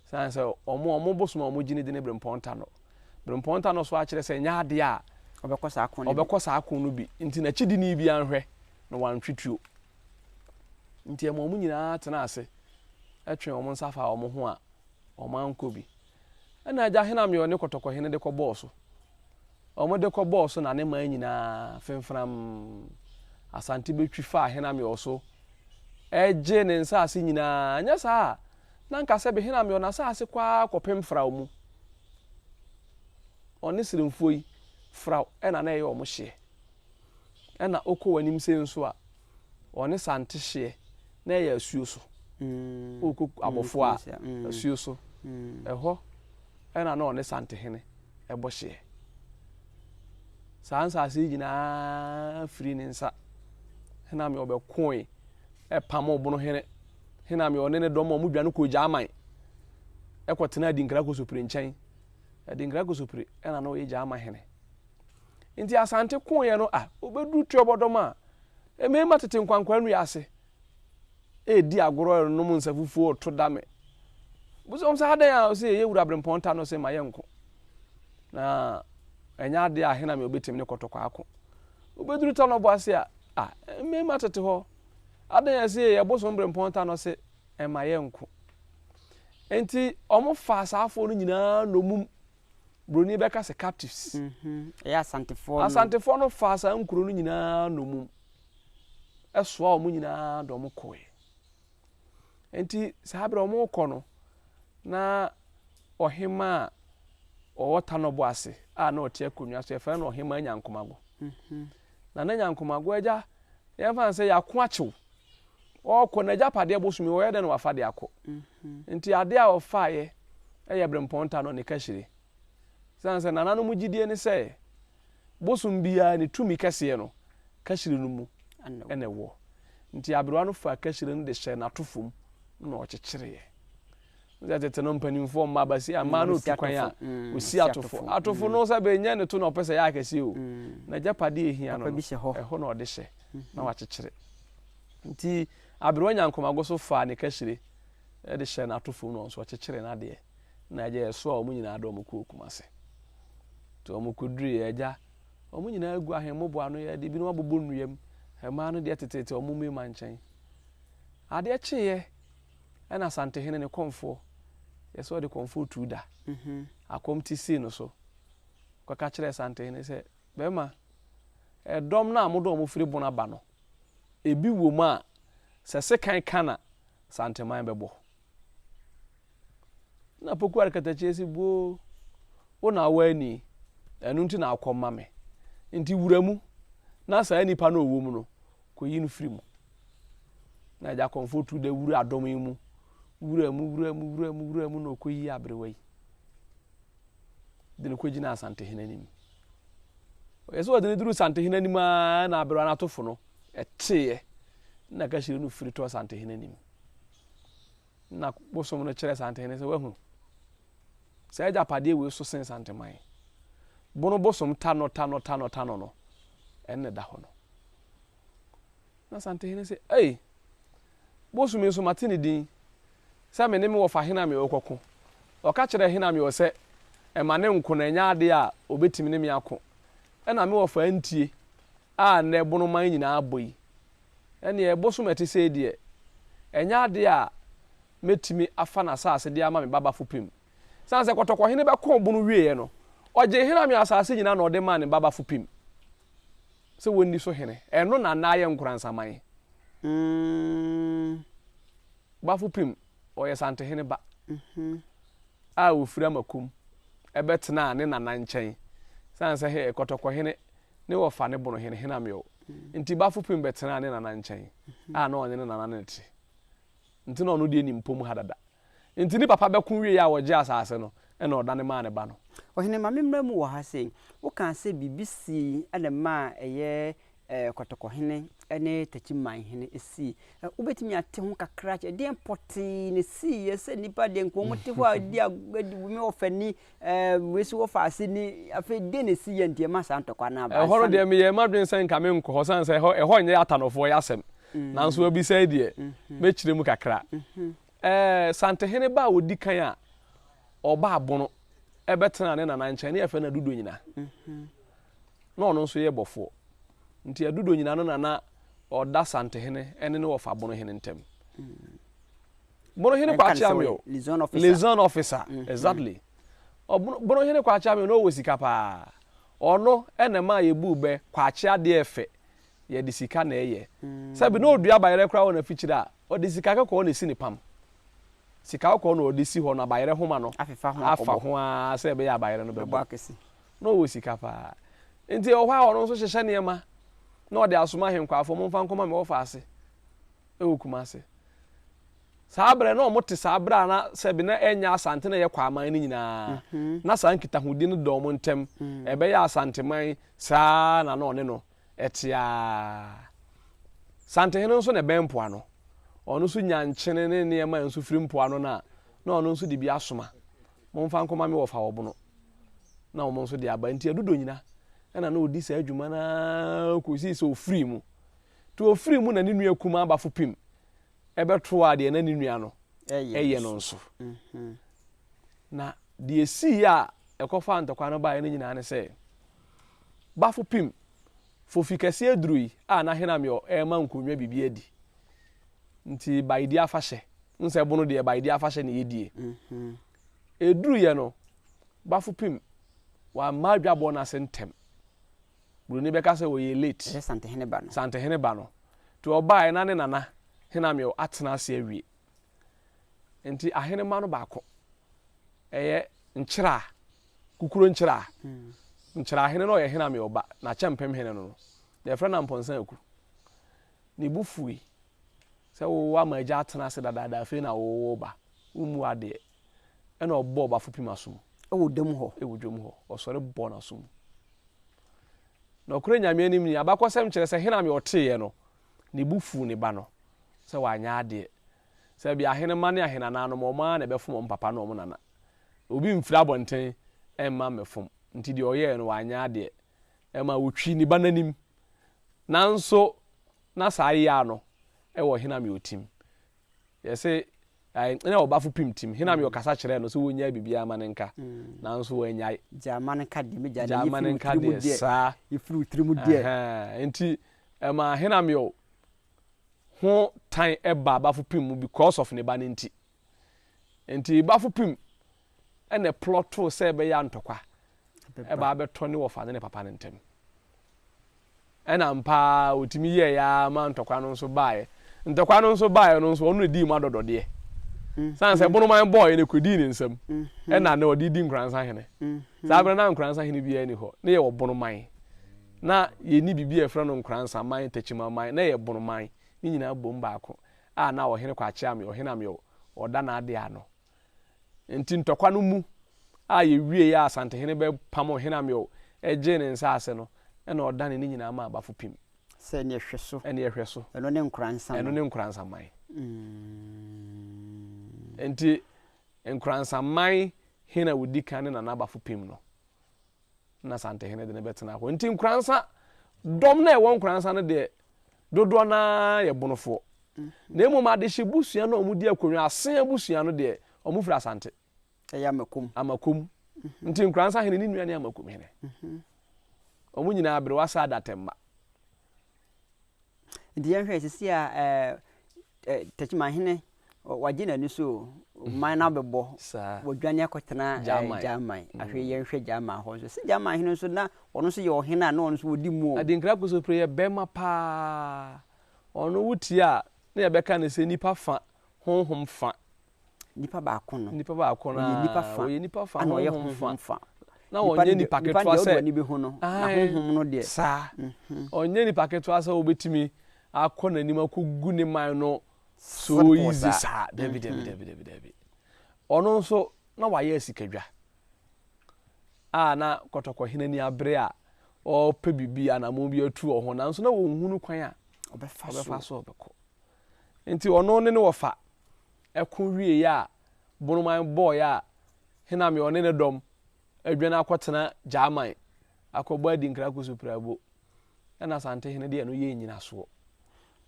Sane sɛ wɔn wɔn bosom a wɔgye ne di ne Berempɔn Tanɔ. Berempɔn Tanɔ so akyerɛ sɛ ɛnyɛ adeɛ a ɔbɛkɔ saa ko no bi. Ɔbɛkɔ saa ko no bi. Nti n'akyidini bi anhwɛ na wantwe tuo. Nti ɛma wɔn nyinaa tena ase twee wɔn nsa faa wɔn ho a wɔn ankɔ bi. Ɛna agya Henamel ne Kɔtɔkɔhene de kɔbɔɔ so. Wɔde kɔbɔɔ so na ne man nyinaa femfram. Asante bɛtwi faa Henameɔ so gyee ne nsaase nyinaa. Anyɛ saa a, na anka sɛbe Henameɔ n'asaase kɔ ara kɔpem Frao mu. Ɔne Seremfoɔ yi, Frao na na ɛyɛ wɔn hyeɛ. Ɛna wokɔ w'anim sei nso a, ɔne Sante hyeɛ na ɛyɛ asuo so. Wokɔ abɔfoɔ a, asuo so. Ɛhɔ na na ɔne Santehene bɔ hyeɛ. Saa nsaase yi nyinaa firii ne nsa. Hena me ɔbɛkoe pamoo Bonohene. Hena me ɔne ne dɔm a wɔdwane kɔɔ Gyaman kɔtenaa Adinkra Kosopire nkyɛn. Adinkra Kosopire na na ɔyɛ Gyaman hene. Nti Asante koeɛ no a, wɔbɛduru Tuabɔdɔm a, mmarima tete nkwankwaa nnua ase redi agorɔ renom nsa fufuo reto dame. Bisa wɔn sɛ adɛn a ɔsɛ yɛyɛ wura berempɔn ta no sɛ ma yɛnko. Na ɛnyɛ adeɛ a hena me obɛtumi ne kɔtɔkɔ ako. Wobɛduru ta no bɔ ase a, a mmarima tete hɔ. Adɛn a ɛsɛ yɛyɛ bosom berempɔn ta no se ɛma yɛnko. Enti wɔn faa saa afoɔ no nyinaa nnommum. Buroni bɛka sɛ captives. Ɛyɛ Asantefoɔ no. Asantefoɔ no faa saa nkuro no nyinaa nnommum. Soaa wɔn nyinaa de wɔn kɔe. Enti saa berɛ wɔn rekɔ no, na ɔhemaa a ɔwɔ Tanɔbo ase a na ɔte akonnwa so, yɛfrɛ no ɔhemaa Nyankomago. Na na Nyankomago agya, yɛmfa no sɛ yɛako akyew. Ɔrekɔ n'agyapadeɛ bosome, ɔyɛ dɛn na wafa de akɔ? Nti adeɛ a ɔfaeɛ yɛ berempɔn Tanɔ ne kahyire. Esiane sɛ nananom gyidie ne sɛ bosom biara ne tumi kɛseɛ no kahyire no mu na ɛwɔ nti aberewa no faa kahyire no de hyɛɛ n'atofo mu na ɔkyekyereeɛ. Sɛ tete no mpanimfoɔ mma abasia mmaa no otu kwan a osi atofo. Atofo no sɛ bɛnyɛ ne to na ɔpɛ sɛ ɛyɛ akɛseɛ o. N'agyapadeɛ ɛhia no no ɛhɔ na ɔde hyɛ na wakyekyere. Nti aberewa Nyankomago so faa ne kahyire de hyɛɛ n'atofo mu na ɔno nso ɔkyekyeree n'adeɛ. Na agya yɛsoaa wɔn nyinaa de wɔn kɔɔ Kumase. Nti wɔn kɔduruiɛ agya, wɔn nyinaa gu ahemmoboa ano, yɛde ebinom abobɔ nnua mu, mmaa no deɛ teteete wɔn mmarima nkyɛn. Adeɛ kyeeɛ ɛna Asantehene ne kɔmfoɔ, yɛsɛ ɔde kɔmfoɔ tuu da, mhm. akɔm ti sii no so, kɔka kyerɛɛ Asantehene sɛ, bɛrima, ɛdɔm no a mode wɔn firi Bono aba no, ebi wɔ mu a, sɛ sekan ka na Santeman bɛbɔ. Na Pokuare katakyie se, Boo, wo na awɔ ani, ɛno nti na akɔm ma me. Nti wura mu, na saa nipa no ɔwɔ mu no, kɔyi no firi mu. Na agya kɔmfoɔ tu da wura dɔm yi mu, wura mu, wura mu, wura mu, wura mu na ɔkɔyi aberewa yi. De no kɔgyina Asantehene anim. Ɔyɛ sɛ ɔde no duru Santehene anim ara na aberewa no atofo no ɛteeɛ na kahyire no firi tɔ Asantehene anim. Na bosom no kyerɛ Santehene sɛ, Wahu, saa agyapadeɛ wei so sen Santeman. Bono bosom tanɔ tanɔ tanɔ tanɔ no, ɛno na ɛda hɔ no. Na Santehene sɛ, Ei, bosom yi nso mate ne din sɛ me ne me wɔfa Henamio rekɔko. Ɔka kyerɛɛ Henamio sɛ ɛma ne nko na ɛnyɛ adeɛ a ɔbɛtumi ne me ako. Ɛna me wɔfa antie a nnɛ bonoman nyinaa bɔ yi. Ɛnneɛ bosom a ɛte sei deɛ, ɛnyɛ adeɛ a mɛtumi afa n'asase de ama me ba Bafopem. Ɛsiane sɛ Kɔtɔkɔhene bɛkoo bono wieeɛ no, ɔgyee Hename asase nyinaa na ɔde maa ne ba Bafopem sɛ wɔnni so hene. Ɛno na nnɛ ayɛ Nkoransaman. Bafopem, ɔyɛ Santehene ba a ɔfiri Amakom bɛtenaa ne nana nkyɛn. Ɛsiane sɛ Kɔtɔkɔhene ne wɔfa ne bono hene Henameow nti Bafo Pim bɛtenaa ne nana nkyɛn a na ɔne ne nana no te. Nti na ɔno deɛ nim pom ha dada. Nti ne papa bɛko wieɛ a wɔgyee asase no na ɔdane maa ne ba no. Ɔhene ma me mmra mu wɔ ha sei. Wokaa sɛ biribi sii na ɛmaa ɛyɛ Kɔtɔkɔhene ne Takyimanhene sii. Wobɛtumi ate ho kakra kyerɛ deɛn pɔtee na ɛsiiɛ sɛ nnipa deɛ nka wɔn te hɔ a di adi me ɔfa ni wei so wɔfa ase ni afei deɛn na ɛsiiɛ nti ɛma saa ntɔkwa no aba. Ɛhɔ no deɛ meyɛɛ m'adwene sɛ nka menkɔ hɔ sane sɛ ɛhɔ ɛhɔ nyɛ atanɔfoɔ yɛ asɛm nanso abisa yi deɛ mɛkyerɛ mu kakra. Ɛɛ Santehene ba a ɔdi kan a ɔbaa Bono ɛbɛtenaa ne nana nkyɛn ne yɛfrɛ no Adudonyina. Na ɔno nso yɛ bɔfoɔ. Nti Adudonyina no na na ɔda Santehene ne ne wɔfa Bonohene ntam. Bonohene Kwakye Amio, liaison officer, exactly. Bonohene Kwakye Amio na ɔwɔ sika paa. Ɔno na ɛmaa yɛbuu bɛ, kwakye adeɛ ɛfɛ, yɛde sika na ɛyɛ. Sɛbi na ɔdua bayerɛ koraa wɔ n'afikyire a, ɔde sika kɔkɔɔ na ɛsi ne pam. Sika kɔkɔɔ na ɔde si hɔ na bayerɛ homa no Afefa ho afa akɔbɔ. ho ara sɛ ɛbɛyɛ a bayerɛ no Bɛbɔ bɛbɔ. akɛse. Na ɔwɔ sika paa. Nti ɛwɔ hɔ a ɔno nso hyehyɛ nneɛma na ɔde asoma ahenkwafoɔ, momfa nkɔma me wɔfa ase wɔ Kumase. Saa berɛ na wɔte saa berɛ a na sɛbi na ɛnyɛ Asante na ɛyɛ Kwaman no nyinaa. Na saa nkitahodi no da wɔn ntam. Ɛbɛyɛ Asanteman saa na na ɔne no te ara. Santehene nso na ɛbɛn mpoano. Ɔno nso nya nkyene ne nneɛma a nso firi mpoano no a, na ɔno nso de bi asoma. Momfa nkɔma me wɔfa wɔ Bono. Na wɔn nso de aba. Nti Adudonyina na na ɔdi saa adwuma no ara kɔsii sɛ ɔfirii mu. Nti ɔfirii mu na ne nua kumaa Bafo Pim bɛtoaa deɛ na ne nua no yɛ no nso. Na deɛ ɛsiiɛ a ɛkɔfaa ntɔkwa no baeɛ no nyinaa ne sɛ, Bafo Pim, Fofi kɛseɛ aduru yi a na Henamio rema nkonnwa biribi adi. Nti Baedi afahyɛ, wohu sɛ ɛbono deɛ Baedi afahyɛ na yɛdie. Ɛduruiɛ no, Bafo Pim, wamma adwabɔ no ase ntɛm. Buroni bɛka sɛ ɔyɛ late. Ɛsɛ Santehene ba no. Santehene ba no. Nti ɔbaeɛ na ne nana Henamio atena ase awie. Nti ahenemma no baako, ɛyɛ Nkyera, Kukuro Nkyera. Nkyera hene no ɔyɛ Henamio ba, n'akyɛmpem hene no no. Yɛfrɛ no Ampɔnsa Aku. Ne bo fui sɛ wo ama agya atena ase dadaada afei na wo ba, wommu adeɛ. Ɛna ɔbɔɔ Bafo Pim asom. Ɛwɔ dwam hɔ. Ɛwɔ dwam hɔ. Ɔsɔre bɔɔ n'asom. Nɔkorɛ Nyame anim ni, abakɔsɛm kyerɛ sɛ Hename ɔteeɛ no, ne bo fuu ne ba no sɛ wanyɛ adeɛ. Sɛ ebia ahenemma ne ahenananom, wɔn ara na ɛbɛfom wɔn papa ne wɔn nana. Obi mfiri abɔnten mma mmɛfom. Nti deɛ ɔyɛeɛ no, wanyɛ adeɛ. Ɛma ɔtwii ne ba no anim. Nanso na saa yea no wɔ Hename ɔtim. Yɛse Ae, nna ɔbafo pim tim. Hena me ɔkasa kyerɛɛ no sɛ wonnyae biribiara mma no nka, nanso wannyae. Gyaa ma no nka deɛ, megyaa Gyaa no, ma no yi firi wo nka tiri mu deɛ, deɛ, saa. yi firi wo tiri mu deɛ. Ɛhɛn, enti ɛmaa Henamio ho tan baa Bafo Pim mu because of ne ba no nti. Enti Bafo Pim na ɛplɔtoo sɛ ɛbɛyɛ a ntɔkwa ɛba abɛtɔ ne wɔfa ne ne papa no ntam. Ɛna ampa ara ɔtumi yɛeɛ ara maa ntɔkwa no nso baeɛ. Ntɔkwa no nso baeɛ no nso, ɔno na ɛdii mu adɔdɔdeɛ. Sane sɛ Bonoman bɔeɛ no, ɛkɔdii ne nsam. Ɛna na ɔde redi Nkoransa hene. Saa berɛ no na Nkoransa hene biara nni hɔ. Na yɛwɔ Bonoman. Na yɛnni biribi a yɛfrɛ no Nkoransa man, Takyiman man. Na ɛyɛ Bonoman. Ne nyinaa bom baako a na Ɔhene Kwakye Ameyaw, Ɔhene Ameyaw, ɔda n'adeɛ ano. Enti ntɔkwa no mu a yɛwieeɛ a Asantehene bɛpamoo Hene Ameyaw gyee ne nsaase no, ɛna ɔdanee ne nyinaa maa Bafo Pim. Sɛ neɛ hwɛ so. Ɛneɛ hwɛ so. Ɛno ne Nkoransa no. Ɛno ne Nkoransa man. Enti Nkoransa man hene a ɔdi kan ne Nana Bafo Pim no. na Asantehene de no bɛtena hɔ. Nti Nkoransa, dɔm no a ɛwɔ Nkoransa no deɛ, dodoɔ no ara yɛ Bonofoɔ. Na mmom Adehye busua no a wɔdi akonnwa, Asen abusua no deɛ, wɔfiri Asante. Ɛyɛ Amakom. Amakom. Nti Nkoransa hene ne nua ne Amakom hene. Wɔn nyinaa aberewa saa Adatɛmma. Nti yɛnhwɛ sisi a ɛɛ eh, Techimanhene wagye n'ani so o, man no abɛbɔ, wadwane akɔtena eh, German. Mm. Afei yɛnhwɛ German hɔ nso. Sɛ German hene nso na ɔno nso yɛ ɔhene a na ɔno nso wɔdi mu o. Adinkra Kosopre yɛ bɛrima paa. Ɔno wotie a na yɛbɛka no sɛ nipa fa, honhom fa. Nipa baako no. Nipa baako no. Ɔyɛ nipa fa. Ɔyɛ nipa fa. Ana ɔyɛ honhom fa. Na ɔnyɛ nipa ketewa sɛ. Nipa deɛ ɔde bɛhu no. Na honhom no deɛ. Saa. Mhm. Ɔnyɛ nipa ketewa sɛ ɔbɛtumi akɔ n'anim akɔgu ne man no so easy saa. Dabi dabi mhm. dabi dabi dabi. Ɔno nso na wayɛ asikadwa a na kɔtɔkɔhene ani abere a ɔrepɛ biribi anammɔn bi atu wɔ ho nanso na wɔnhunu kwan a ɔbɛfa so ɔbɛkɔ. Enti ɔno ne ne wɔfa ko wieeɛ a Bonoman bɔeɛ a Hename ɔne ne dɔm adwane akɔtena Gyaman akɔbɔ Adinkra Kusuprabo ɛna Asantehene de ɛno yɛɛ nnyinasoɔ.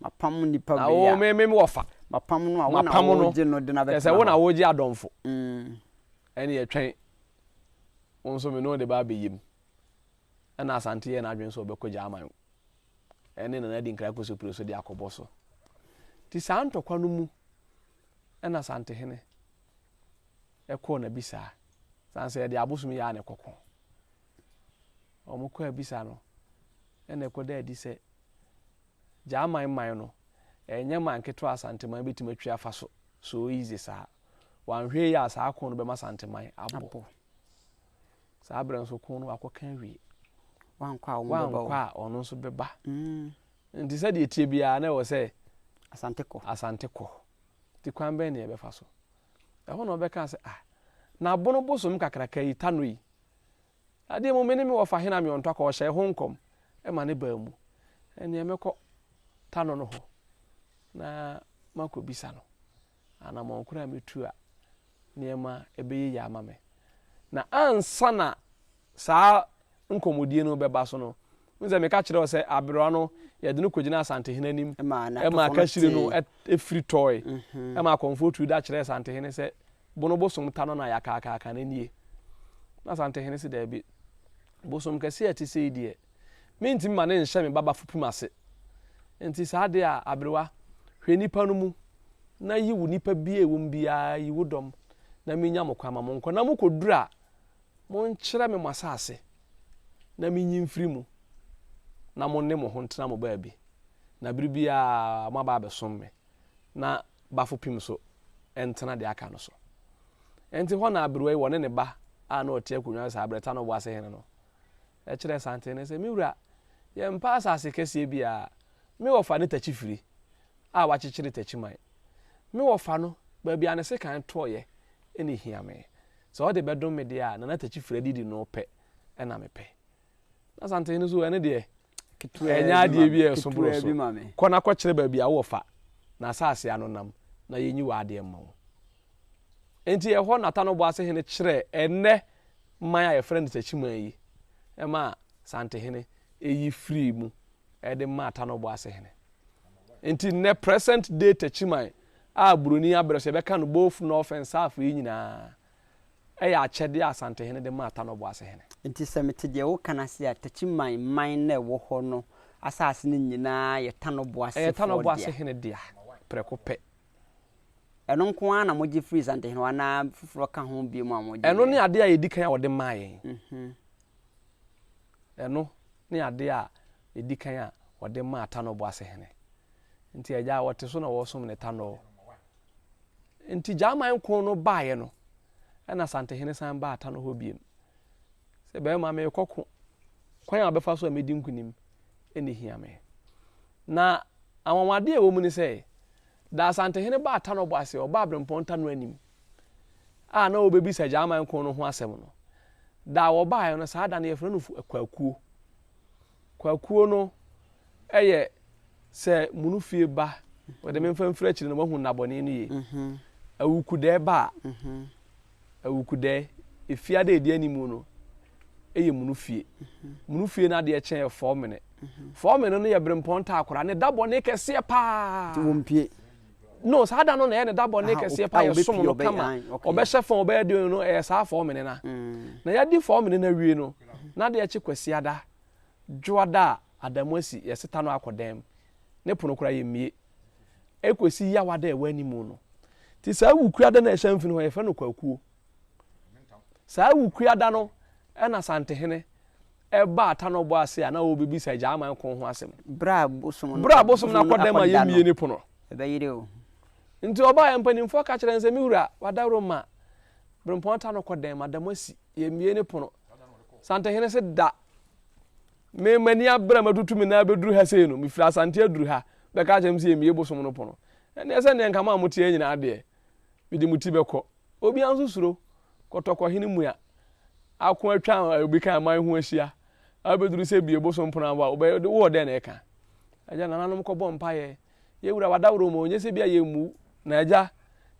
Mapam nnipa Na wei wo a. me me wɔfa. Mapam no a wo na Mapam no. wogye no de no Kyerɛ sɛ abɛtena wo na hɔ. wogye adɔmfo. Ɛne ɛtwɛn wo nso me ne wo de ba abɛyɛ mu. Ɛna Asante yɛɛ n'adwene sɛ ɔbɛkɔ Gyaman. ɛne Nana Adinkra Kosopire so de akɔbɔ so. Nti saa ntɔkwa no mu ɛna Asantehene ɛkɔɔ n'abisaa. San sɛ yɛde abosom yi ara na ɛkɔko. Wɔkɔ abisa no, ɛna ɛkɔda adi sɛ Gyaman man no, ɛnyɛ man ketewa a Asanteman bɛtumi atwi afa so so easy saa. Wanhwɛ yie a saa ko no bɛma Asanteman abɔ. Saa berɛ nso ko no wakɔka awie. Wankɔ a wɔn bɛba o. Wankɔ a ɔno nso bɛba. Mm. Nti sɛdeɛ ɛteɛ biara na ɛwɔ sɛ Asante kɔ. Asante kɔ. Nti kwan bɛn na yɛbɛfa so? Ɛhɔ na ɔbɛka sɛ ah, na abono bosom kakraka yi, Tano yi, Adeɛ mu me ne me wɔfa hena me ɔntɔ akɔ ɔhyɛɛ ho nkɔm ma ne baa mu. Ɛnneɛ mɛkɔ Tano no hɔ na makɔbisa no anammɔn korɔ a mɛtu a nneɛma bɛyɛ yie ama me. Na ansa na saa nkɔmmɔdie no bɛba so no, wohu sɛ meka kyerɛ wo sɛ aberewa no yɛde no kɔgyina Asantehene anim ma kahyire no firi tɔe ma akɔmfoɔ turu da kyerɛɛ Asantehene sɛ Bono bosom ta no na yɛakaakaaka no nie. Na Asantehene se daabi, bosom kɛseɛ a ɛte sei deɛ, mentumi ma no nhyɛ me ba bafopim ase. Enti saa deɛ a, aberewa, hwɛ nnipa no mu na yi wo nipa bi a ɛwɔ mu biara, yi wo dɔm na menya mo kwan ma monkɔ. Na mokɔduru a, monkyerɛ me mo asase na menyi mfiri mu na mo ne mo ho ntena mo baabi, na bere biara moaba abɛsom me. Na bafo pim so ntena deɛ aka no so. Enti hɔ na aberewa yi, wɔne ne ba a na ɔte akonnwa so saa berɛ, Tano Boase hene no, kyerɛɛ Santehene sɛ, Me wura, yɛmpɛ asase kɛseɛ biara. Me wɔfa ne Takyifiri a wakyekyere Takyiman. Me wɔfa no, baabi a ne sekan tɔeɛ na ɛhia me. Sɛ ɔde bɛdom me deɛ a, Nana Takyifiri adidi no pɛ na mepɛ. Na Asantehene nso, ɛno deɛ, ɛnyɛ adeɛ bi a ɛso boro so. Kɔ na kɔkyerɛ baabi a wowɔ fa na asase ano nam na yɛnyi w'adeɛ mma wo. Enti ɛhɔ na Tanoboase hene kyerɛɛ ɛnnɛ man a yɛfrɛ no Takyiman yi maa Santehene yi firii mu de maa Tanoboase hene. Enti nnɛ present day Takyiman a buroni abrɛ so yɛbɛka no both north and south yi nyinaa yɛ akyɛdeɛ a Asantehene de maa Tanoboase hene. Enti sɛ mete deɛ woka no ase a, Takyiman man no a ɛwɔ hɔ no asase no nyinaa yɛ Tanoboasefoɔ Ɛyɛ dea. Tanoboase hene dea prɛko pɛ. Ɛno nko ara na mogye firii Asantehene hɔ anaa foforɔ ka ho bio a mogyeeɛ? Ɛno ne adeɛ a ɛdi kan a wɔde maa yɛn. Ɛno ne adeɛ a ɛdi kan a wɔde maa Tanoboase hene. Nti agya a wɔte so na wɔresom ne Tanoo. Nti Gyaman ko no baeɛ no, ɛna Asantehene san baa Tano hɔ biem. Sɛ bɛrima merekɔ ko, kwan a wɔbɛfa so a mɛdi nkunim ɛna ɛhia me. Na anwanwadeɛ a ɛwɔ mu ne sɛ, da Asantehene baa Tano bɔ ase, ɔbaa Berempɔn Tano anim a na ɔrebɛbisa Gyaman ko no ho asɛm no, da a wɔbaeɛ no, saa da no yɛfrɛ no Kwakuo. Kwakuo no yɛ sɛ munu fie ba, wɔde me mfa mfiri akyiri na moahu nnabɔne no yie. Awukudɛɛ ba a, awukudɛɛ, efiada a ɛdi animu no yɛ munu fie. Munu fie no adeɛ kyɛn yɛ fɔɔmene. Fɔɔmene no yɛ berempɔn ntaakora, ne da bɔne kɛseɛ paa. Nti wɔmpie. No, saa da no na ɛyɛ ne da bɔne kɛseɛ paa, yɛsom no kama, ɔbɛhyɛ fam, ɔbɛyɛ deɛ no, ɛyɛ saa fɔɔmene no. Na yɛadi fɔɔmene no awie no, na adeɛ kye Kwasiada, Dwoada a Adamu asi yɛ seta no akɔ dan mu, ne pono koraa yɛmmie, ɛkɔsi Yawada a ɛwɔ animu no. Nti saa Wukuada no a ɛhyɛ mfini hɔ yɛfrɛ no Kwakuo. Saa Wukuada no ɛna Asantehene ɛbaa Tanɔbɔ ase a na ɔrebɛbisa Agyaman ko ho asɛm. Berɛ a bosom no Berɛ a bosom no akɔ dan mu a yɛmmie ne pono. Ɛbɛyere o. Nti ɔbaeɛ mpanimfoɔ ka kyerɛ no sɛ, me wura, wadaworo ma Berempɔn Tanɔ kɔ dan mu, Adamu asi, yɛmmie ne pono. Santehene se da. Me m'ani abere a matutu me nan abɛduru ha sei no, mefiri Asante aduru ha, bɛka akyerɛ me sɛ yɛmmie bosom no pono. Ɛnneɛ sɛ nneɛ nka mo a mote ha nyinaa deɛ, mede mo ti bɛkɔ. Obiara nso suro kɔtɔkɔhene mua ako atwa obi kan aman ho ahyia abɛduru sɛ bie bosom pono aboa wobɛyɛ wowɔ dɛn na ɛka. Agya nananom kɔbɔ mpaeɛ yɛ wura wadaworo mu ɔnyɛ sɛ bi a yɛmmu na agya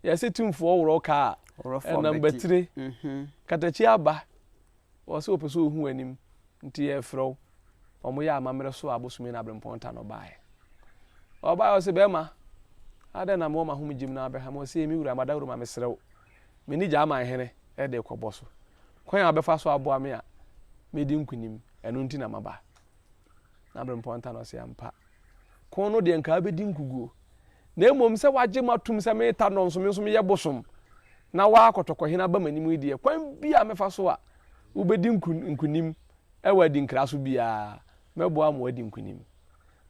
yɛse tumfoɔ worɔ kaa ɛnam batire katakyi aba Wɔ sɛ wɔpɛ sɛ wɔhu w'anim nti yɛrefrɛ wo. Wɔyɛɛ amammerɛ so a bosome na aberempɔn ta na ɔbaeɛ. Ɔbaeɛ ɔse bɛrima adɛn na mewɔ m'ahomegye mu na abɛha me? Ɔse me wura madawuroma mesrɛ wo me ne Gyaman hene de rekɔbɔ so. Kwan a wobɛfa so aboa me a mɛdi nkunim ɛno nti na maba. Na aberempɔn ta no ɔse ampa ko no deɛ nka abɛdi nkuguo na mmom sɛ wagye mo atum sɛ meta nɔ nso me nso meyɛ bosom na waa kɔtɔkɔhene aba m'anim yi deɛ kwan bi a mɛfa so a wobɛdi nkunim Wɔ adinkra so biara, mɛboa ama wɔadi nkonim.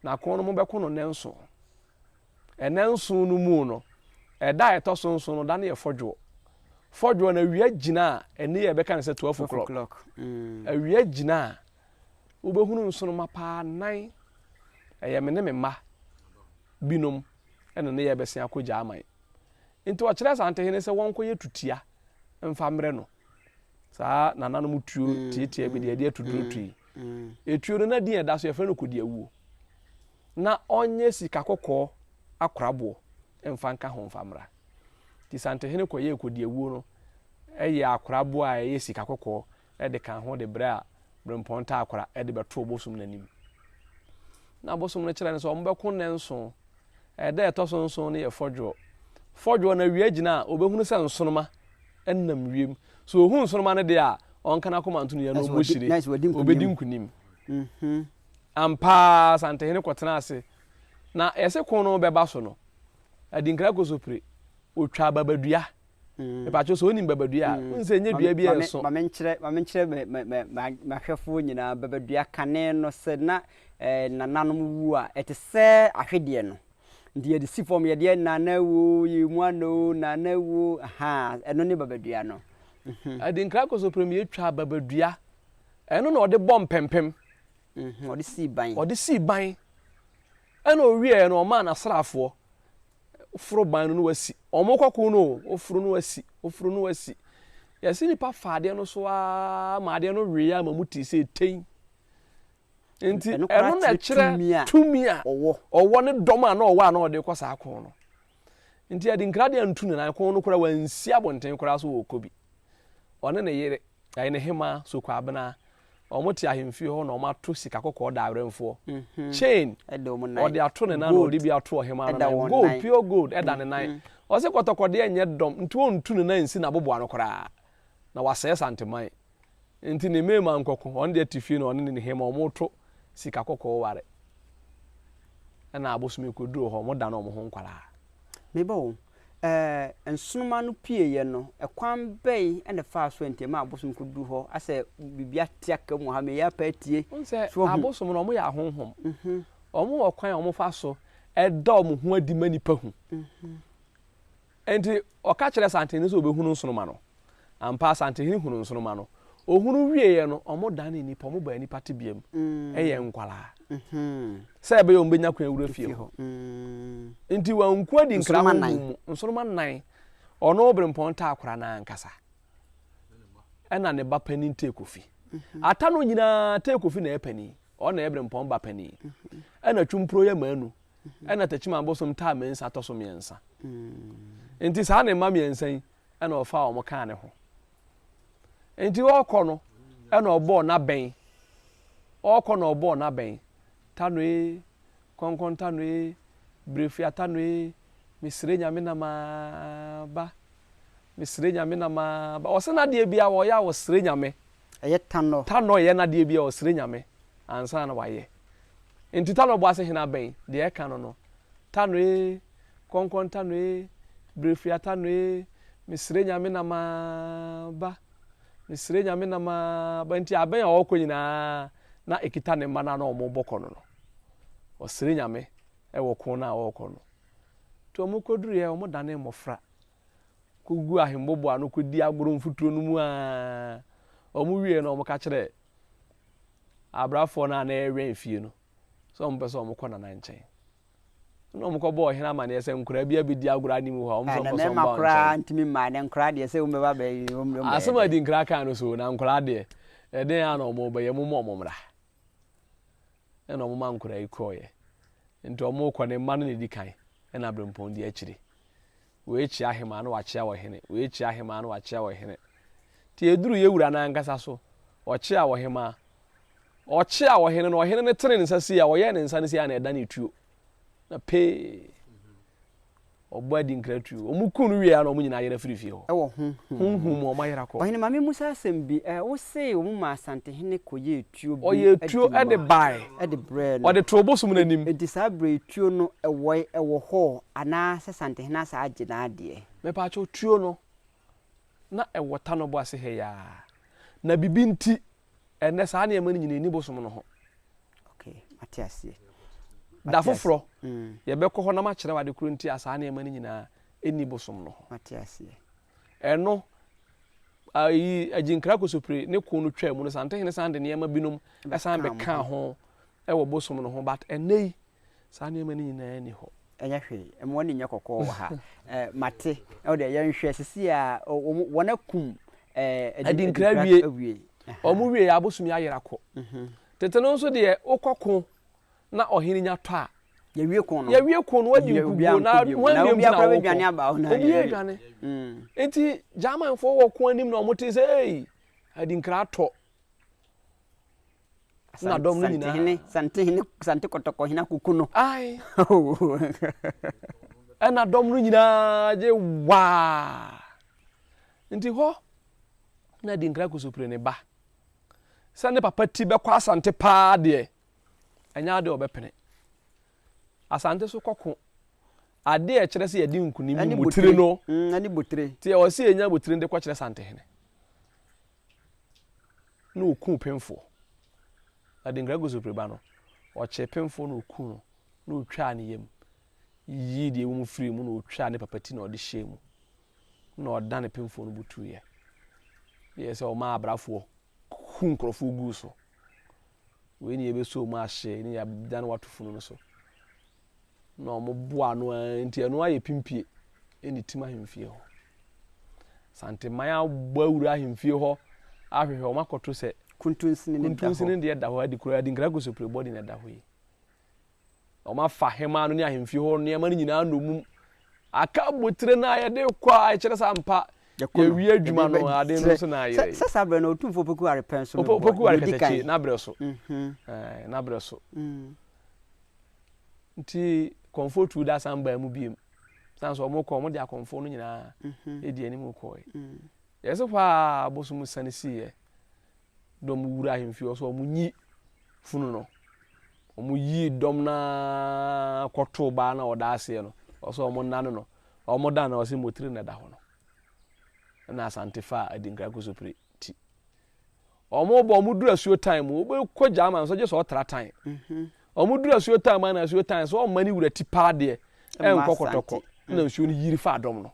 Na ko no, mobɛko no nnanson. Nnanson no mu no, ɛda a ɛtɔ so nson no, da no yɛ fɔdwoɔ. Fɔdwoɔ no, awia gyina a, ɛnne yɛ bɛka no sɛ 12 o'clock. Mm. Awia gyina a, wobɛhunu nsoroma paa nan. Ɛyɛ me ne me mma binom ɛna ne yɛ bɛsen akɔ Gyaman. Nti ɔkyerɛ Asantehene sɛ wɔnkɔyɛ tutia mfa mmerɛ no. Saa nananom tuo mm, tiatia bi deɛ ɛde atuduro tu yi. Mm. Etuo no na din ɛda so yɛfrɛ no kodiawuo. Na ɔnyɛ sika kɔkɔɔ akoraboɔ mfa nka ho mfa mmra. Nti Santehene kɔyɛɛ kodiawuo no ɛyɛ akoraboɔ a ɛyɛ sika kɔkɔɔ de ka ho de brɛ a Berempɔn Taakora de bɛtoo bosom no anim. Na bosom no kyerɛ no sɛ wɔbɛko nnanson. Ɛda a ɛtɔ so nson no yɛ fɔdwoɔ. Fɔdwoɔ no awia gyina a, ɔbɛhunu sɛ nsoroma nam wiem. So ɔhu nsoroma no deɛ a, ɔnka n'akoma nto ne yam na ɔmmɔ hyire. Ɔbɛdi nkonim. Mhm. Ampa ara Asantehene kɔtena ase. Na yɛse ko no bɛba so no, Adinkra Kosopire, ɔtwaa babadua. Mepakyɛw sɛ wonim babadua a, wohu sɛ ɛnyɛ dua bi a ɛso. Ma menkyerɛ ma menkyerɛ me me me m'ahwɛfoɔ nyinaa babadua kane no sɛ na eh, nananom wu a ɛte sɛ ahwedeɛ no. Nti yɛde si fam yɛde yɛ nana wuo yɛ mu ana o nana wuo ahaa ɛno ne babadua no. Mhm. Adinkra Kosoprem yɛtwaa babadua ɛno na ɔde bɔ mpɛmpem. Mhm, ɔde sii ban. Ɔde sii ban. Ɛna ɔwieɛ no ɔmaa n'asraafoɔ Woforo ban no na wasi. Wɔn kɔ ko no o, woforo no wasi, woforo no wasi. Yɛsi nipa fa adeɛ no so aa ma adeɛ no wee ama mu ti sɛ etɛn. Nti ɛno na ɛkyerɛ tumi a ɔwɔ ne dɔm a na ɔwɔ a na ɔde kɔ saa ko no. Nti Adinkra deɛ ntu ne nan ko no koraa wansi abɔnten koraa so wɔ kɔ bi. Ɔne ne yere, ɛyɛ ne hemaa Sokwabena Wɔn te ahemfie hɔ na wɔn ato sika kɔkɔɔ da awɛmfoɔ. Mhm. Chain. Ɔde ato ne nan na ɔde bi ato ɔhemaa no nan. Gold, pure gold ɛda ne nan. Mhm. Ɔse kɔtɔkɔdeɛ nyɛ dɔm nti ɔntu ne nan nsi n'aboboano koraa. Na wasɛe Santeman. Nti ne mmarima nkɔko. Ɔno deɛ te fie na ɔne ne hema wɔn to sika kɔkɔɔ ware. Ɛna abosome kɔduru hɔ wɔn dane wɔn ho nkwadaa. Meba o, Ɛɛ, nsoromma no pueeɛ no, ɛkwan bɛn na ɛfaa so a nti ɛmaa abosom kɔduru hɔ? Asɛ biribi ate aka mu wɔ ha, meyɛ apa atie. Wohu sɛ abosom no, wɔyɛ ahonhom. Wɔwɔ kwan a wɔfa so da wɔn ho adi ma nnipa hu. Enti ɔka kyerɛɛ Asantehene sɛ ɔbɛhunu nsoromma no. Ampa, Asantehene hunuu nsoromma no. Ɔhunu wieeɛ no, wɔdanee nnipa, wɔbaa nnipa tebea mu, yɛɛ nkwadaa, sɛ ɛbɛyɛ a wɔbɛnya kwan awura fie hɔ. Nti wanku adinkra honhom mu, nsoromma nnan, ɔno Berempɔn Taakora no ankasa, ɛna ne ba panin Teekofi. Ata no nyinaa, Teekofi na ɛyɛ panin, ɔno na ɛyɛ Berempɔn ba panin. Ɛna Twumpuro yɛ Manu, ɛna Techiman Abosom taa Mensah tɔ so mmiɛnsa. Nti saa ne mma mmiɛnsa yi, ɛna ɔfaa wɔn kaa ne ho. Nti ɔrekɔ no, ɛna ɔbɔɔ n'abɛn. Ɔrekɔ na ɔbɔɔ n'abɛn. Tanoe, kɔnkɔn tanoe, brefua tanoe, mesrɛ Nyame na maba. Mesrɛ Nyame na maba. Ɔsɛ n'adeɛ biara ɔyɛ a ɔsrɛ Nyame. Ɛyɛ tanɔ. Tanɔ yɛ n'adeɛ biara ɔsrɛ Nyame ansa na wayɛ. Nti tanɔ bɔ ase hene abɛn, deɛ ɛka no no. Tanoe, Kɔnkɔnta no ee, Brɛfiriata no ee, Mesrɛ Nyame na maba, Mesrɛ Nyame na maba. Nti abɛn a ɔrekɔ nyinaa na ɛkita ne mma no a na wɔrebɔ kɔ no no. Ɔsrɛ Nyame wɔ ko no a ɔrekɔ no. Nti wɔkɔduruiɛ, wɔdanee mmɔfra kɔgu ahembobo ano kɔdi agorɔ mfuturo no mu ara. Wɔwieeɛ no wɔka kyerɛɛ abrafoɔ no a na ɛrewɛn fie no sɛ wɔpɛ sɛ wɔkɔ Nana nkyɛn. Ɛnna wɔkɔbɔɔ ɔhene amanneɛ sɛ nkoraa bi abɛdi agorɔ anim hɔ a, wɔn nso wɔpɛ sɛ wɔba wɔn nkyɛn. koraa ntumi mmaa ne nkoraa deɛ sɛ wɔbɛba bɛyɛ wɔn bɛyɛ Asɛm a Adinkra kaa no so, na nkoraa deɛ, ɛdɛn ara na wɔrebɛyɛ, momma wɔn mmra. Ɛnna wɔma nkoraa yi kɔeɛ. Nti wɔrekɔ, ne mma no na ɛdi kan, ɛnna aberempɔn di akyire. Wei kyea ahemaa na wakyea ɔhene, wei kyea ahemaa na wakyea ɔhene. Nti ɛduru yɛ wura no ankasa so, ɔkyea ɔhemaa. Ɔkyeaa ɔhene no, ɔhene no tenee ne nsa sei a, ɔyɛɛ ne nsa no sei a na ɛdanee tuo. Na pee, ɔbɔ adinkra tuo. Wɔn kuu no wieɛ a na wɔn nyinaa yera firi fie hɔ. Ɛwɔ honhom mu. Honhom mu wɔn ayera kɔ. Ɔhene ma me mmusa asɛm bi, ɛ, wo se wɔn maa Asantehene kɔyɛɛ tuo bi Ɔyɛɛ tuo de de maa, bae. de brɛɛ no. Ɔde too bosom no anim. Enti saa berɛ yi tuo no ɛwɔe, ɛwɔ hɔ anaa sɛ Asantehene asan agye n'adeɛ? Mepaakyɛw, tuo no, na ɛwɔ Tanɔbo ase ha yi ara. Na biribi nti. Ɛnnɛ saa nneɛma no nyinaa nni bosom no ho. Okay, mate aseɛ. Da foforɔ, yɛbɛkɔ hɔ na makyerɛ wo ade korɔ nti a saa nneɛma no nyinaa nni bosom no ho. Mate aseɛ. Ɛno, ayi, Agyinkra Kosopire ne ko no twaa mu no, Santehene san de nneɛma binom san bɛkaa ho wɔ bosom no ho, but ɛnnɛ yi, Saa nneɛma no nyinaa nni hɔ. Ɛnyɛ hwee, mma w'ani nyɛ kɔkɔɔ wɔ ha. Eh, mate. Ɛwo deɛ yɛnhwɛ, sisi a wɔn, wɔn akum eh, adi, Adinkra awie. awie. Aha. Wɔn wie a, abosom yi ayera kɔ. Tete no nso deɛ, wokɔ ko na ɔhene nya tɔ a, Yɛwie ko no. Yɛwie ko no, wadi Obiara nkuguo na nkɔ bio. hwan Na biom nti obiara na koraa wokɔ? bɛdwane aba hɔ na Obiara yɛawie. adwane. Nti Germanfoɔ wɔ ko anim na wɔte sɛ, ei, Adinkra atɔ. Na dɔm no nyinaa. Santehene, Santehene, Sante Kɔtɔkɔhene akuku no. Ae. Ɛna dɔm no nyinaa gye waa. Nti hɔ na Adinkra Kosopire ne ba. Sɛ ne papa ti bɛkɔ Asante paa deɛ, ɛnyɛ adeɛ ɔbɛpene. Asante so kɔko. Adeɛ a ɛkyerɛ sɛ yɛde nkunim Ɛne botire no. Ɛne botire. Nti ɛwɔ sɛ yɛnya botire de kɔkyerɛ Santehene. na ɔkuu pemfoɔ. Na Denkrago Sopreba no, ɔkyee pemfoɔ na ɔkuu no, na ɔtwaa ne yam, yii deɛ ɛwɔ mu firii mu, na ɔtwaa ne papa ti na ɔde hyɛɛ mu, na ɔdane pemfoɔ no butuiɛ. Yɛ sɛ ɔmaa abrafoɔ ku nkurɔfoɔ guu so. Wei ne yɛbɛsɔ mu ahye ne yɛadane wato funu no so. Na wɔboa ano ara nti ɛno ayɛ pimpie ne tim ahemfie hɔ. Santeman abɔ awura ahemfie hɔ ahwehwɛ wɔn akɔto sɛ Kuntunsini ne da hɔ. Kuntunsini deɛ da hɔ adi koraa adi nkira kosopire bɔdi na ɛda hɔ yi. Wɔn afa hemaa no ne ahemfie hɔ nneɛma no nyinaa nnommum. Aka abotire no a yɛde kɔ a ɛkyerɛ sɛ ampa yɛwie adwuma no ade no nso na ayerɛ yi. Sɛ saa berɛ no Otumfoɔ Opoku Arepɛ nso mebɔ Opoku deɛ ɔdi kan. Arekatakyie n'abrɛ so. N'abrɛ so. Nti kɔmfoɔ tuu da san baa mu biem. San so wɔn kɔ wɔn de akɔmfoɔ no nyinaa edi anim kɔɛ. Yɛsɛ hɔ a abosom sane siiɛ. Dɔm wura ahemfie hɔ so wɔn nyi funu no. Wɔn yii dɔm naa kɔtoo baa na ɔda aseɛ no. Ɔsɛ wɔn nane no. Wɔn dan na ɔsɛ motiri na ɛda hɔ no. Ɛna Asante faa Adinkra Kosopire ti. Wɔn bɔ wɔn duru asuo tan mu wobɛkɔ German nso gye sɛ ɔtra tan wɔn duru asuo tan mu ana asuo tan so ɔmma ne wura ti paa deɛ ɛnkɔ kɔtɔkɔ na nsuo no yiri fa dɔm no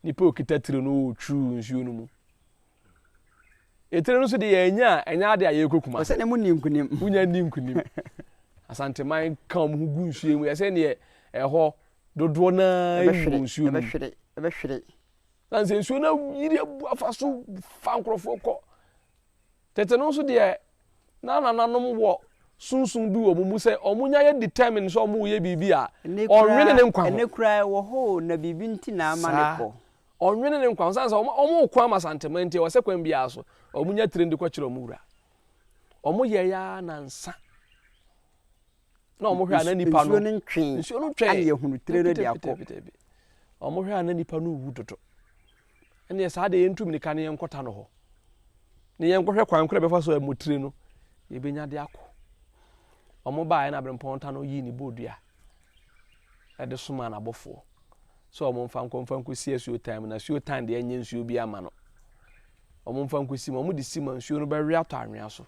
nipa okita tire no ɔtwiw nsuo no mu etire no nso deɛ yɛanya a ɛnyɛ ade a yɛrekɔ kuma ɔsɛ ne mu ni nkunim wonya ni nkunim Asanteman ka wɔn ho gu nsuo mu yɛsɛ neɛ ɛhɔ dodoɔ naa gu nsuo mu ɛbɛhwere ɛbɛhwere Na sɛ nsuo no ayiri abu afa so fa nkurɔfoɔ kɔ. Tete no nso deɛ, na nananom wɔ sunsum bi wɔ wɔn mu sɛ wɔn nya yɛ determine sɛ wɔn reyɛ biribi a, ɔnwene ne nkwa ho. Ɛnɛ koraa ɛwɔ hɔ o, na biribi nti na ama no kɔ. Ɔnwene ne nkwa ho, sane sɛ wɔn reko ama Asanteman nti, ɛwɔ sɛ kwan biara so wɔn nya tire de kɔkyerɛ wɔn wura. Wɔn yɛeɛ ara nansa. na wɔn hwɛ a na nipa no nsuo no ntwe nsuo no ntwe ana yɛhunu tire no de akɔ wɔn hwɛ a na nipa no wu dodo ɛnneɛ saa deɛ yɛntu mirika ne yɛnkɔta no hɔ ne yɛnkɔhwɛ kwan koro bɛfa so ɛmo tire no yɛbɛnya de akɔ wɔn baeɛ na abirempɔn ta no yii ne bɔɔdua ɛde somaa n'abɔfoɔ sɛ wɔn mfa nkɔ mfa nkɔsi asuo tan mu na asuo tan deɛ ɛnyɛ nsuo bi ama no wɔn mfa nkɔsi mu wɔn de si mu nsuo no bɛwe atɔ anwea so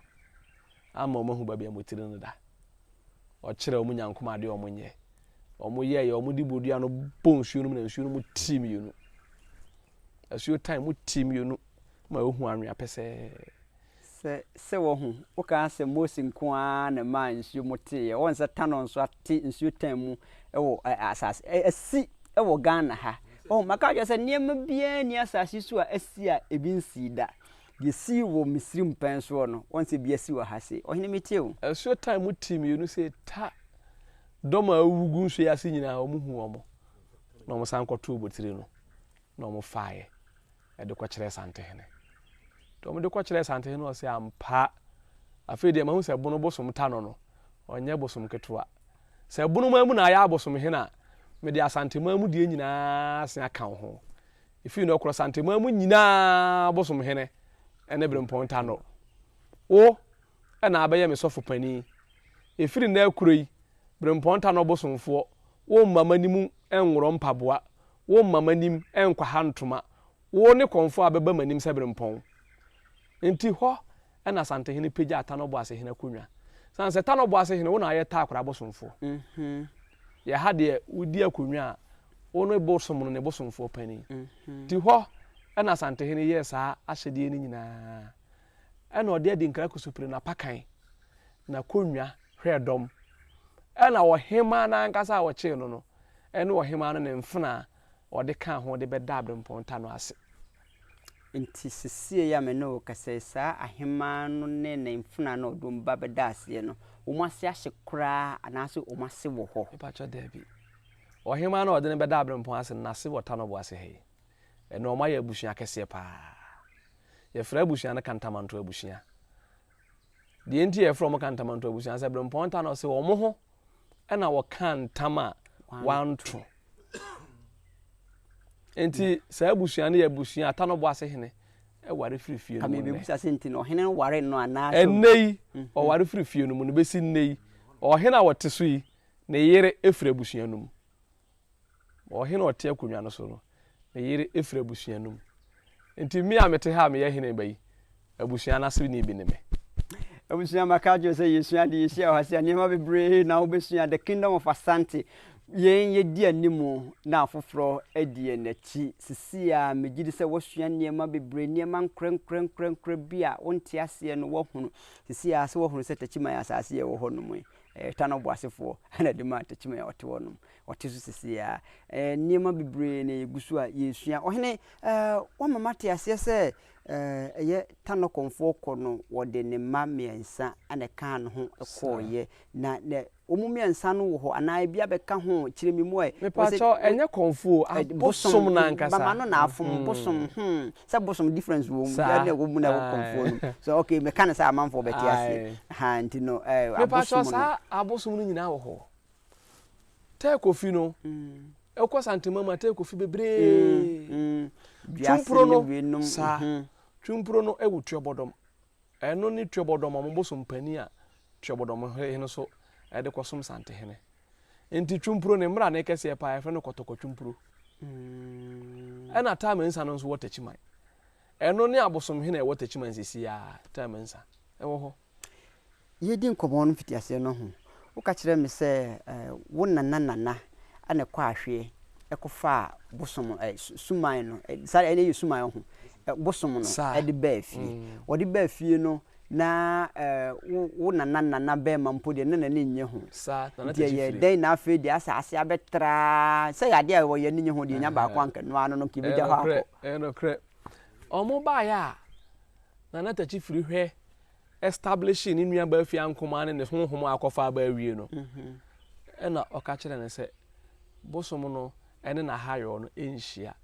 ama wɔn ahu baabi a wɔn tiri no da. Ɔkyerɛ wɔn nyankom adeɛ a wɔnyɛ. Wɔyɛeɛ, wɔde bodua no bɔ nsuo no mu na nsuo no mu tii mmienu. Asuo tan mu tii mmienu ma wohu anwea pɛsɛɛ. Sɛ, sɛ wahu, wokaa sɛ Mose nko ara na ɛmaa nsuo mu teeɛ. Wɔn sɛ Tanɔ nso ate nsuo tan mu wɔ ɛ, asase, ɛ, asi wɔ Ghana ha. Wahu, maka akyerɛ sɛ nneɛma biara nni asase so a asi a ebi nsii da. Deɛ esii wɔ Misraim pɛn soɔ no, wɔn sɛ bi asi wɔ ha sei. Ɔhene metie wo. Asuo tan mu tii mmienu sei ta dɔm a awuwu gu nsuo yi ase nyinaa wɔn hu wɔn na wɔn san kɔtoo botire no na wɔn faeɛ ɛde kɔkyerɛɛ Santehene. Nti wɔn de kɔkyerɛɛ Santehene no ɔsɛ ampa afei deɛ mahu sɛ bono bosom ta no no ɔnyɛ bosom ketewa. Sɛ bono man mu na ayɛ abosom hene a mede Asanteman mu deɛ nyinaa se aka wo ho. Ɛfiri nnɛ ɔkorɔ Santeman mu nyinaa bosom hene ne Berempɔn Tanɔ. Wo na abɛyɛ me sɔfo panin. Ɛfiri nnɛ rekorɔ yi, Berempɔn Tanɔ bosomfoɔ, womma m'anim nworɔ mpaboa, womma m'anim nkwaha ntoma, wo ne kɔmfoɔ a bɛba m'anim sɛ Berempɔn. Nti hɔ Ɛna Asantehene pagyaa Tano Boasehene akonnwa. Sane sɛ Tano Boasehene, wo na ayɛ Takorɛ abosomfoɔ. Yɛ ha deɛ, wodi akonnwa a, wo ne bosom no ne bosomfoɔ panin. Nti hɔ na Asantehene yɛɛ saa ahyɛdeɛ no nyinaa. Ɛna ɔde Adinkra Kusupire n'apakan, n'akonnwa hwɛɛ dɔm. Ɛna ɔhemaa no ankasa a wɔkyee no no, ɛne ɔhemaa no ne mfenaa a ɔde kaa ho de bɛdaa Aberempɔn Tano ase. Enti sesiei a me ne wo rekasa yi, saa ahemmaa no ne ne mfenaa no a ɔde wɔn ba bɛdaa aseɛ no, wɔn ase ahye koraa anaase wɔn ase wɔ hɔ? Mepakyɛ daabi. Ɔhemmaa no a ɔde no bɛdaa Aberempɔn ase no, n'ase wɔ Tanobo ase ha yi. Ɛnnɛ wɔayɛ abusua kɛseɛ paa. Yɛfrɛ abusua no Kantamanto abusua. Deɛ nti a yɛfrɛ wɔn Kantamanto abusua sɛ Aberempɔn Tano se wɔn ho na wɔkaa ntam a wɔanto. Nti saa abusua no yɛ abusua a Tano Boase hene ware firi fie no mu nnɛ. Bisa sɛ nti no ɔhene no ware no anaasɛ. Ɛnnɛ yi mhm. ɔware firi fie no mu no bɛsi nnɛ yi ɔhene a ɔte so yi ne yere firi abusua no mu. Ɔhene a ɔte akonnwa no so no, ne yere firi abusua no mu. Nti me a mete ha a meyɛ hene ba yi, abusua no aseni bi ne me. Abusua maka akyerɛ sɛ yɛsua ade yɛhyia wɔ ha sɛ nneɛma bebree na wobɛsua the kingdom of Asante yɛn yɛdi anim na afoforɔ adi yɛn akyi sisi a megye di sɛ woasua nneɛma bebree nneɛma nkorɛnkorɛnkorɛnkorɛ bi a wonte aseɛ no woahunu sisi a sɛ woahunu sɛ Techiman asase yɛ wɔ hɔ nom yi Ɛyɛ Tano Boasefoɔ na ɛde maa Techiman a ɔte hɔ nom. Ɔte so seesei ara. Ɛɛ nneɛma bebree na yɛgu so a yɛresua. Ɔhene, ɛɛ woama mate aseɛ sɛ ɛɛ ɛyɛ Tano Kɔmfoɔ kɔ no wɔde ne mma mmiɛnsa na ɛkaa ne ho kɔeɛ. Na na wɔn mmiɛnsa no wɔ hɔ anaa ebi abɛka ho? Kyerɛ me mu ɛ. Mepakyɛw, ɛnyɛ kɔmfoɔ o, abosom no ankasa. Mama no na afom, bosom, hmm. Sɛ bosom difference wɔ mu, biara na ɛwɔ mu na ɛwɔ kɔmfoɔ no mu. So okay, meka no sɛ amanfoɔ bɛte aseɛ. Ha nti no, eh, abosom no. saa abosom no nyinaa wɔ hɔ. Tɛɛ kofi no, ɛkɔ Santema mu a tɛɛ kofi bebree. Twimpuro no, saa, twimpuro no ɛwɔ Tuabɔdɔm. Ɛno ne Tuabɔdɔm ɔmo bosom panin a Tuabɔdɔm hene so ɛde kɔsom Santehene. Nti Twumpuro ne mmra ne kɛseɛ paa yɛfrɛ no Kɔtɔkɔ Twumpuro. Ɛna Taa Mensah no nso wɔ Takyiman. Ɛno ne abosomhene a ɛwɔ Takyiman seesei ara, Taa Mensah. Ɛwɔ hɔ. Yɛredi nkɔmmɔ no mfitiaseɛ no ho, woka kyerɛɛ me sɛ wo nana nana na ɛkɔɔ ahweɛ kɔfaa bosom, suman no, saa ɛno yɛ suman ho, bosom no de baa fie. Wɔde baa fie no, Na wo wo nana nana bɛɛma mpo deɛ na n'ani nnye ho. Saa, Nana Nti Takyi ɛyɛɛ firi. dɛn na afei deɛ asɛ ase abɛtra sɛ yɛ adeɛ a wɔyɛ ani nnye ho deɛ yɛnya baako anka ɛno ara no no nka Ɛyɛ yɛbɛgya hɔ nokorɛ, akɔ. ɛyɛ nokorɛ. Wɔn baeɛ a, Nana Takyi firi hwɛ establishee ne nua baa fie ankomaa ne ne honhom a akɔfa aba awie no, ɛna ɔka kyerɛɛ no sɛ bosom no ne n'ahayɔ no nhyia,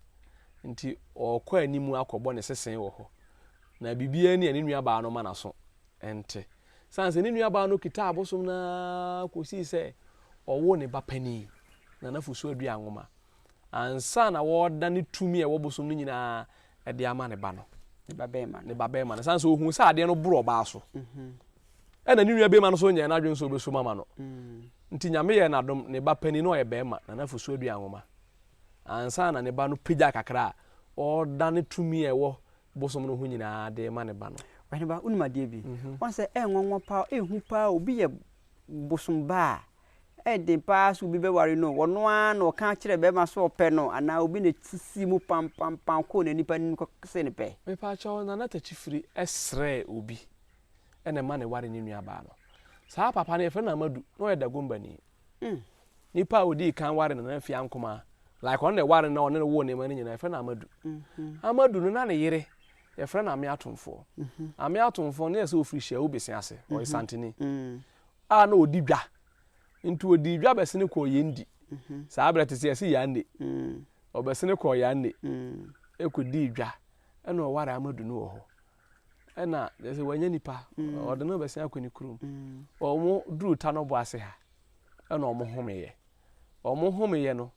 nti ɔrekɔ anim akɔbɔ ne sese wɔ hɔ. Na biribiara ni a ne nuabaa no ma n'aso nte. Sane sɛ ne nuabaa no kitaa abosom no ara kɔsii sɛ ɔwoo ne ba panin, Nana Fosu Adua Nwoma, ansa na wɔredane tumi a ɛwɔ bosom no nyinaa de ama ne ba no. Ne ba bɛrima no. Ne ba bɛrima no. Sane sɛ ohuu sɛ adeɛ no boro ɔbaa so. Ɛna ne nua bɛrima no nso nyɛɛ n'adwene sɛ ɔbɛsom ama no. Nti Nyame yɛɛ n'adom, ne ba panin no ɔyɛ bɛrima, Nana Fosu Adua Nwoma. Ansa na ne ba no pagya kakra a, ɔredane tumi a ɛwɔ bosom no ho nyinaa de rema ne ba no. Ɔhene ba, wonim adeɛ bi? Woahu sɛ ɛyɛ nwanwa paa, ɛyɛ hu paa, obi yɛ bosom ba a, ɛyɛ den paa sɛ obi bɛware no. Ɔno ara na ɔka kyerɛ bɛrima sɛ ɔpɛ no, anaa obi na ɛsisi mu pampampam kɔɔ n'ani pa no kɔsee no pɛ. Mepakyɛw, Nana Takyifiri srɛɛ obi na ɛma no waree ne nuabaa no. Saa papa no, yɛfrɛ no Amadu, na ɔyɛ Dagombani. Nipa a odii kan ware Nana Afia Nkomaa, like ɔno na ɛware no na ɔne no woo nneɛma no nyinaa, yɛfrɛ no Amadu. Amadu no na ne yere yɛfrɛ no Ame Atomfoɔ. Ame Atomfoɔ no yɛ sɛ ɔfiri Hyiawu Bese ase, ɔyɛ Santini a na ɔdi dwa. Nti ɔdii dwa bɛsene kɔɔ Yendi. Saa berɛ te sɛ yɛse Yande. Ɔbɛsene kɔɔ Yande kɔdii dwa ɛna ɔware Amadu no wɔ hɔ. Ɛna kyerɛ sɛ wanya nipa, ɔde no bɛsen akɔ ne kurom. Wɔn duru Tanɔbo ase ha, ɛna wɔn homeeɛ. Wɔn homeeɛ no,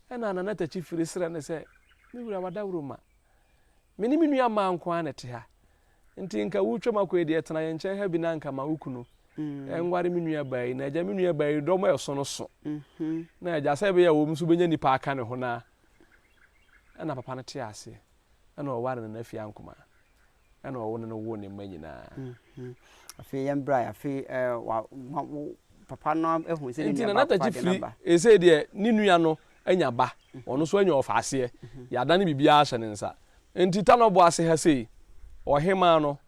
ɛna Nana Takyi firi srɛ no sɛ, me wura wadawuro ma. Me ne me nua mmaa nko ara na ɛte ha. Nti nka wotwam akɔ yi deɛ tena yɛn nkyɛn ha bi na nka ma wo kunu nware me nua baa yi. Na agya me nua baa yi dɔm a ɛso no so. Na agya sɛ ɛbɛyɛ a wɔn nso bɛnya nipa aka ne ho na ɛna papa no te aseɛ. Ɛna ɔware Nana Afia Nkomaa. Ɛna ɔwo ne no woo ne mma nyinaa. Afei yɛn bra afei ɛɛ wa wa wo papa no ehu sɛ ne Nti nua Nana baako Takyi ade firi n'aba. esei deɛ ne nua no anya ba, ɔno nso anya ɔfaaseɛ, yɛadane biribiara ahyɛ ne nsa. Nti Tanɔbo ase ha sei, ɔhemaa no,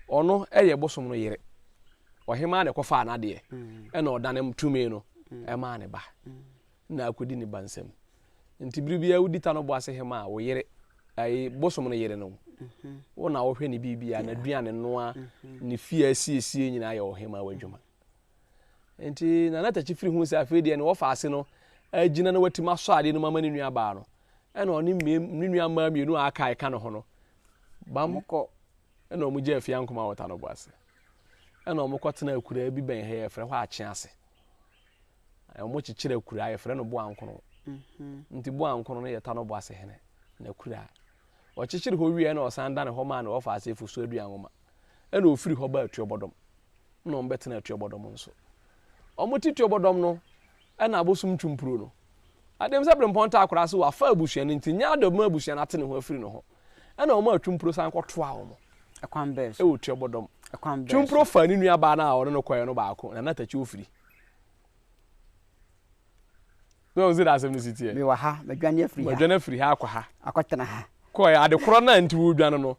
ɔno yɛ bosom no yere. Ɔhemaa na ɛkɔfaa n'adeɛ, ɛna ɔdane tumi no maa ne ba. na akɔdi ne ba nsam. Nti bere biara wodi ta no bo ase hema a, wo yere, ayi, bosom no yere no, wo na wohwɛ ne biribiara, n'aduane noa, ne fie asiesie nyinaa yɛ ɔhema w'adwuma. Nti Nana Takyi firi hu sɛ afei deɛ ne wɔfa ase no agyina na watumi asɔ adeɛ no mu ama ne nua baa no, ɛna ɔne ne nua mmaa mmienu a aka a ɛka ne ho no, bam, ɛna wɔn gyaa fie ankoma wɔ ta no bo ase. Ɛna wɔn kɔtena akuraa bi bɛn ha yɛfrɛ hɔ Akye ase. Wɔkyekyere akuraa, yɛfrɛ no Boankono. Nti Boankono no yɛ Tano Boase hene n'akuraa. Ɔkyekyere hɔ wieɛ na ɔsan dane hɔ maa ne wɔfa ase Fosu Aduanwoma. Ɛna ɔfiri hɔ baa Tuobɔdɔm. Ɛna wɔbɛtena Tuobɔdɔm nso. Wɔte Tuobɔdɔm no, ɛna abosom Twumpuro no. Adeɛ sɛ Berempɔn Taakora ase wafa abusua no nti, nyɛ adɔ ma abusua no ate ne ho afiri ne ho. Ɛna wɔn a Twumpuro san kɔtoa wɔn. Ɛkwan bɛɛ so? Ɛwɔ Tuobɔdɔm. Ɛkwan bɛɛ Twumpuro so? faa ne nuabaa no a ɔne no kɔeɛ no baako, Nana Takyi Ofiri. So wɔn sɛ de asɛm no si teɛ? Mewɔ ha, madwane afiri ha. Madwane afiri ha akɔ ha. Akɔtena ha. Kɔɛ, ade korɔ no a nti wodwane no,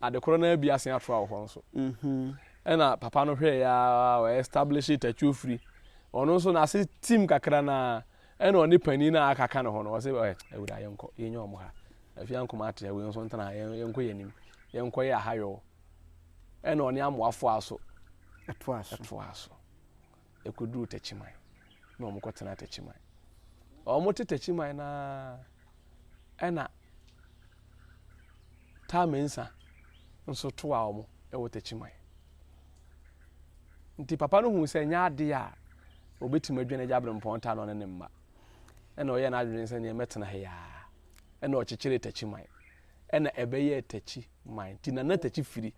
ade korɔ no ara bi asen atoa wɔ hɔ nso. Mhm. Ɛna papa no hwɛɛ ya, ɔ establish Takyi Ofiri. Ɔno nso n'ase tim kakra no ara, ɛna ɔne panin no a aka ka ne ho no, ɔse, ɛ, awura yɛnkɔ, yɛnya wɔn ha. Afei ankoma ate ha, wei nso ntena ha, yɛnkɔ yɛn anim, yɛnkɔ yɛ ahayɔ. Ɛna ɔne amoa foa so. Ɛtoa so. Ɛtoa so. Ɛkɔduruu Takyiman, na wɔn kɔtenaa Takyiman. Wɔn te Takyiman no ara, ɛna Taa Mensah nso toa wɔn wɔ Takyiman. Nti papa no huu sɛ ɛnyɛ adeɛ a ɔbɛtumi adwane agya Aberempɔn taa no ne ne mma. Ɛna ɔyɛɛ n'adwene sɛ neɛ mɛtena ha yi ara. Ɛna ɔkyekyeree Takyiman. Ɛna ɛbɛyɛɛ Takyiman. Nti Nana Takyi firi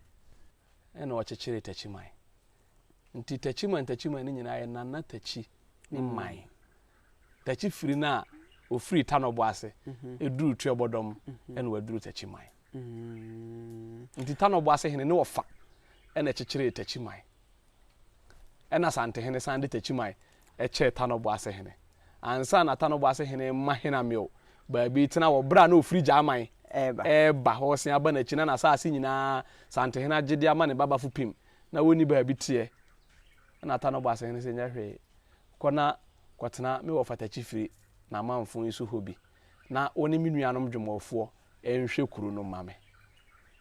ɛna ɔkyekyeree Takyiman. Nti Takyiman Takyiman no nyinaa yɛ Nana Takyi ne man. Takyi firi no a ɔfiri Tanɔbo ase ɛduruu Tuabɔdɔm ɛna waduru Takyiman. Nti Tanɔbo ase hene ne ɔfa ɛna ɛkyekyeree Takyiman. Ɛna Asantehene san de Takyiman kyɛɛ Tanɔbo ase hene. Ansa na Tanɔbo ase hene rema Henamil baabi retena wɔ berɛ a na ɔfiri Gyaman reba hɔ resan aba n'akyi na n'asase nyinaa Asantehene agye de ama ne ba Bafo Pim na wɔnni baabi teɛ. Ɛna Tanɔbo ase hene sɛ nyɛ hwee, kɔ na kɔtena me wɔfa Takyifiri n'amanfo yi so hɔ bi na wo ne me nuanom dwomɔfoɔ nhwɛ kuro no mma me.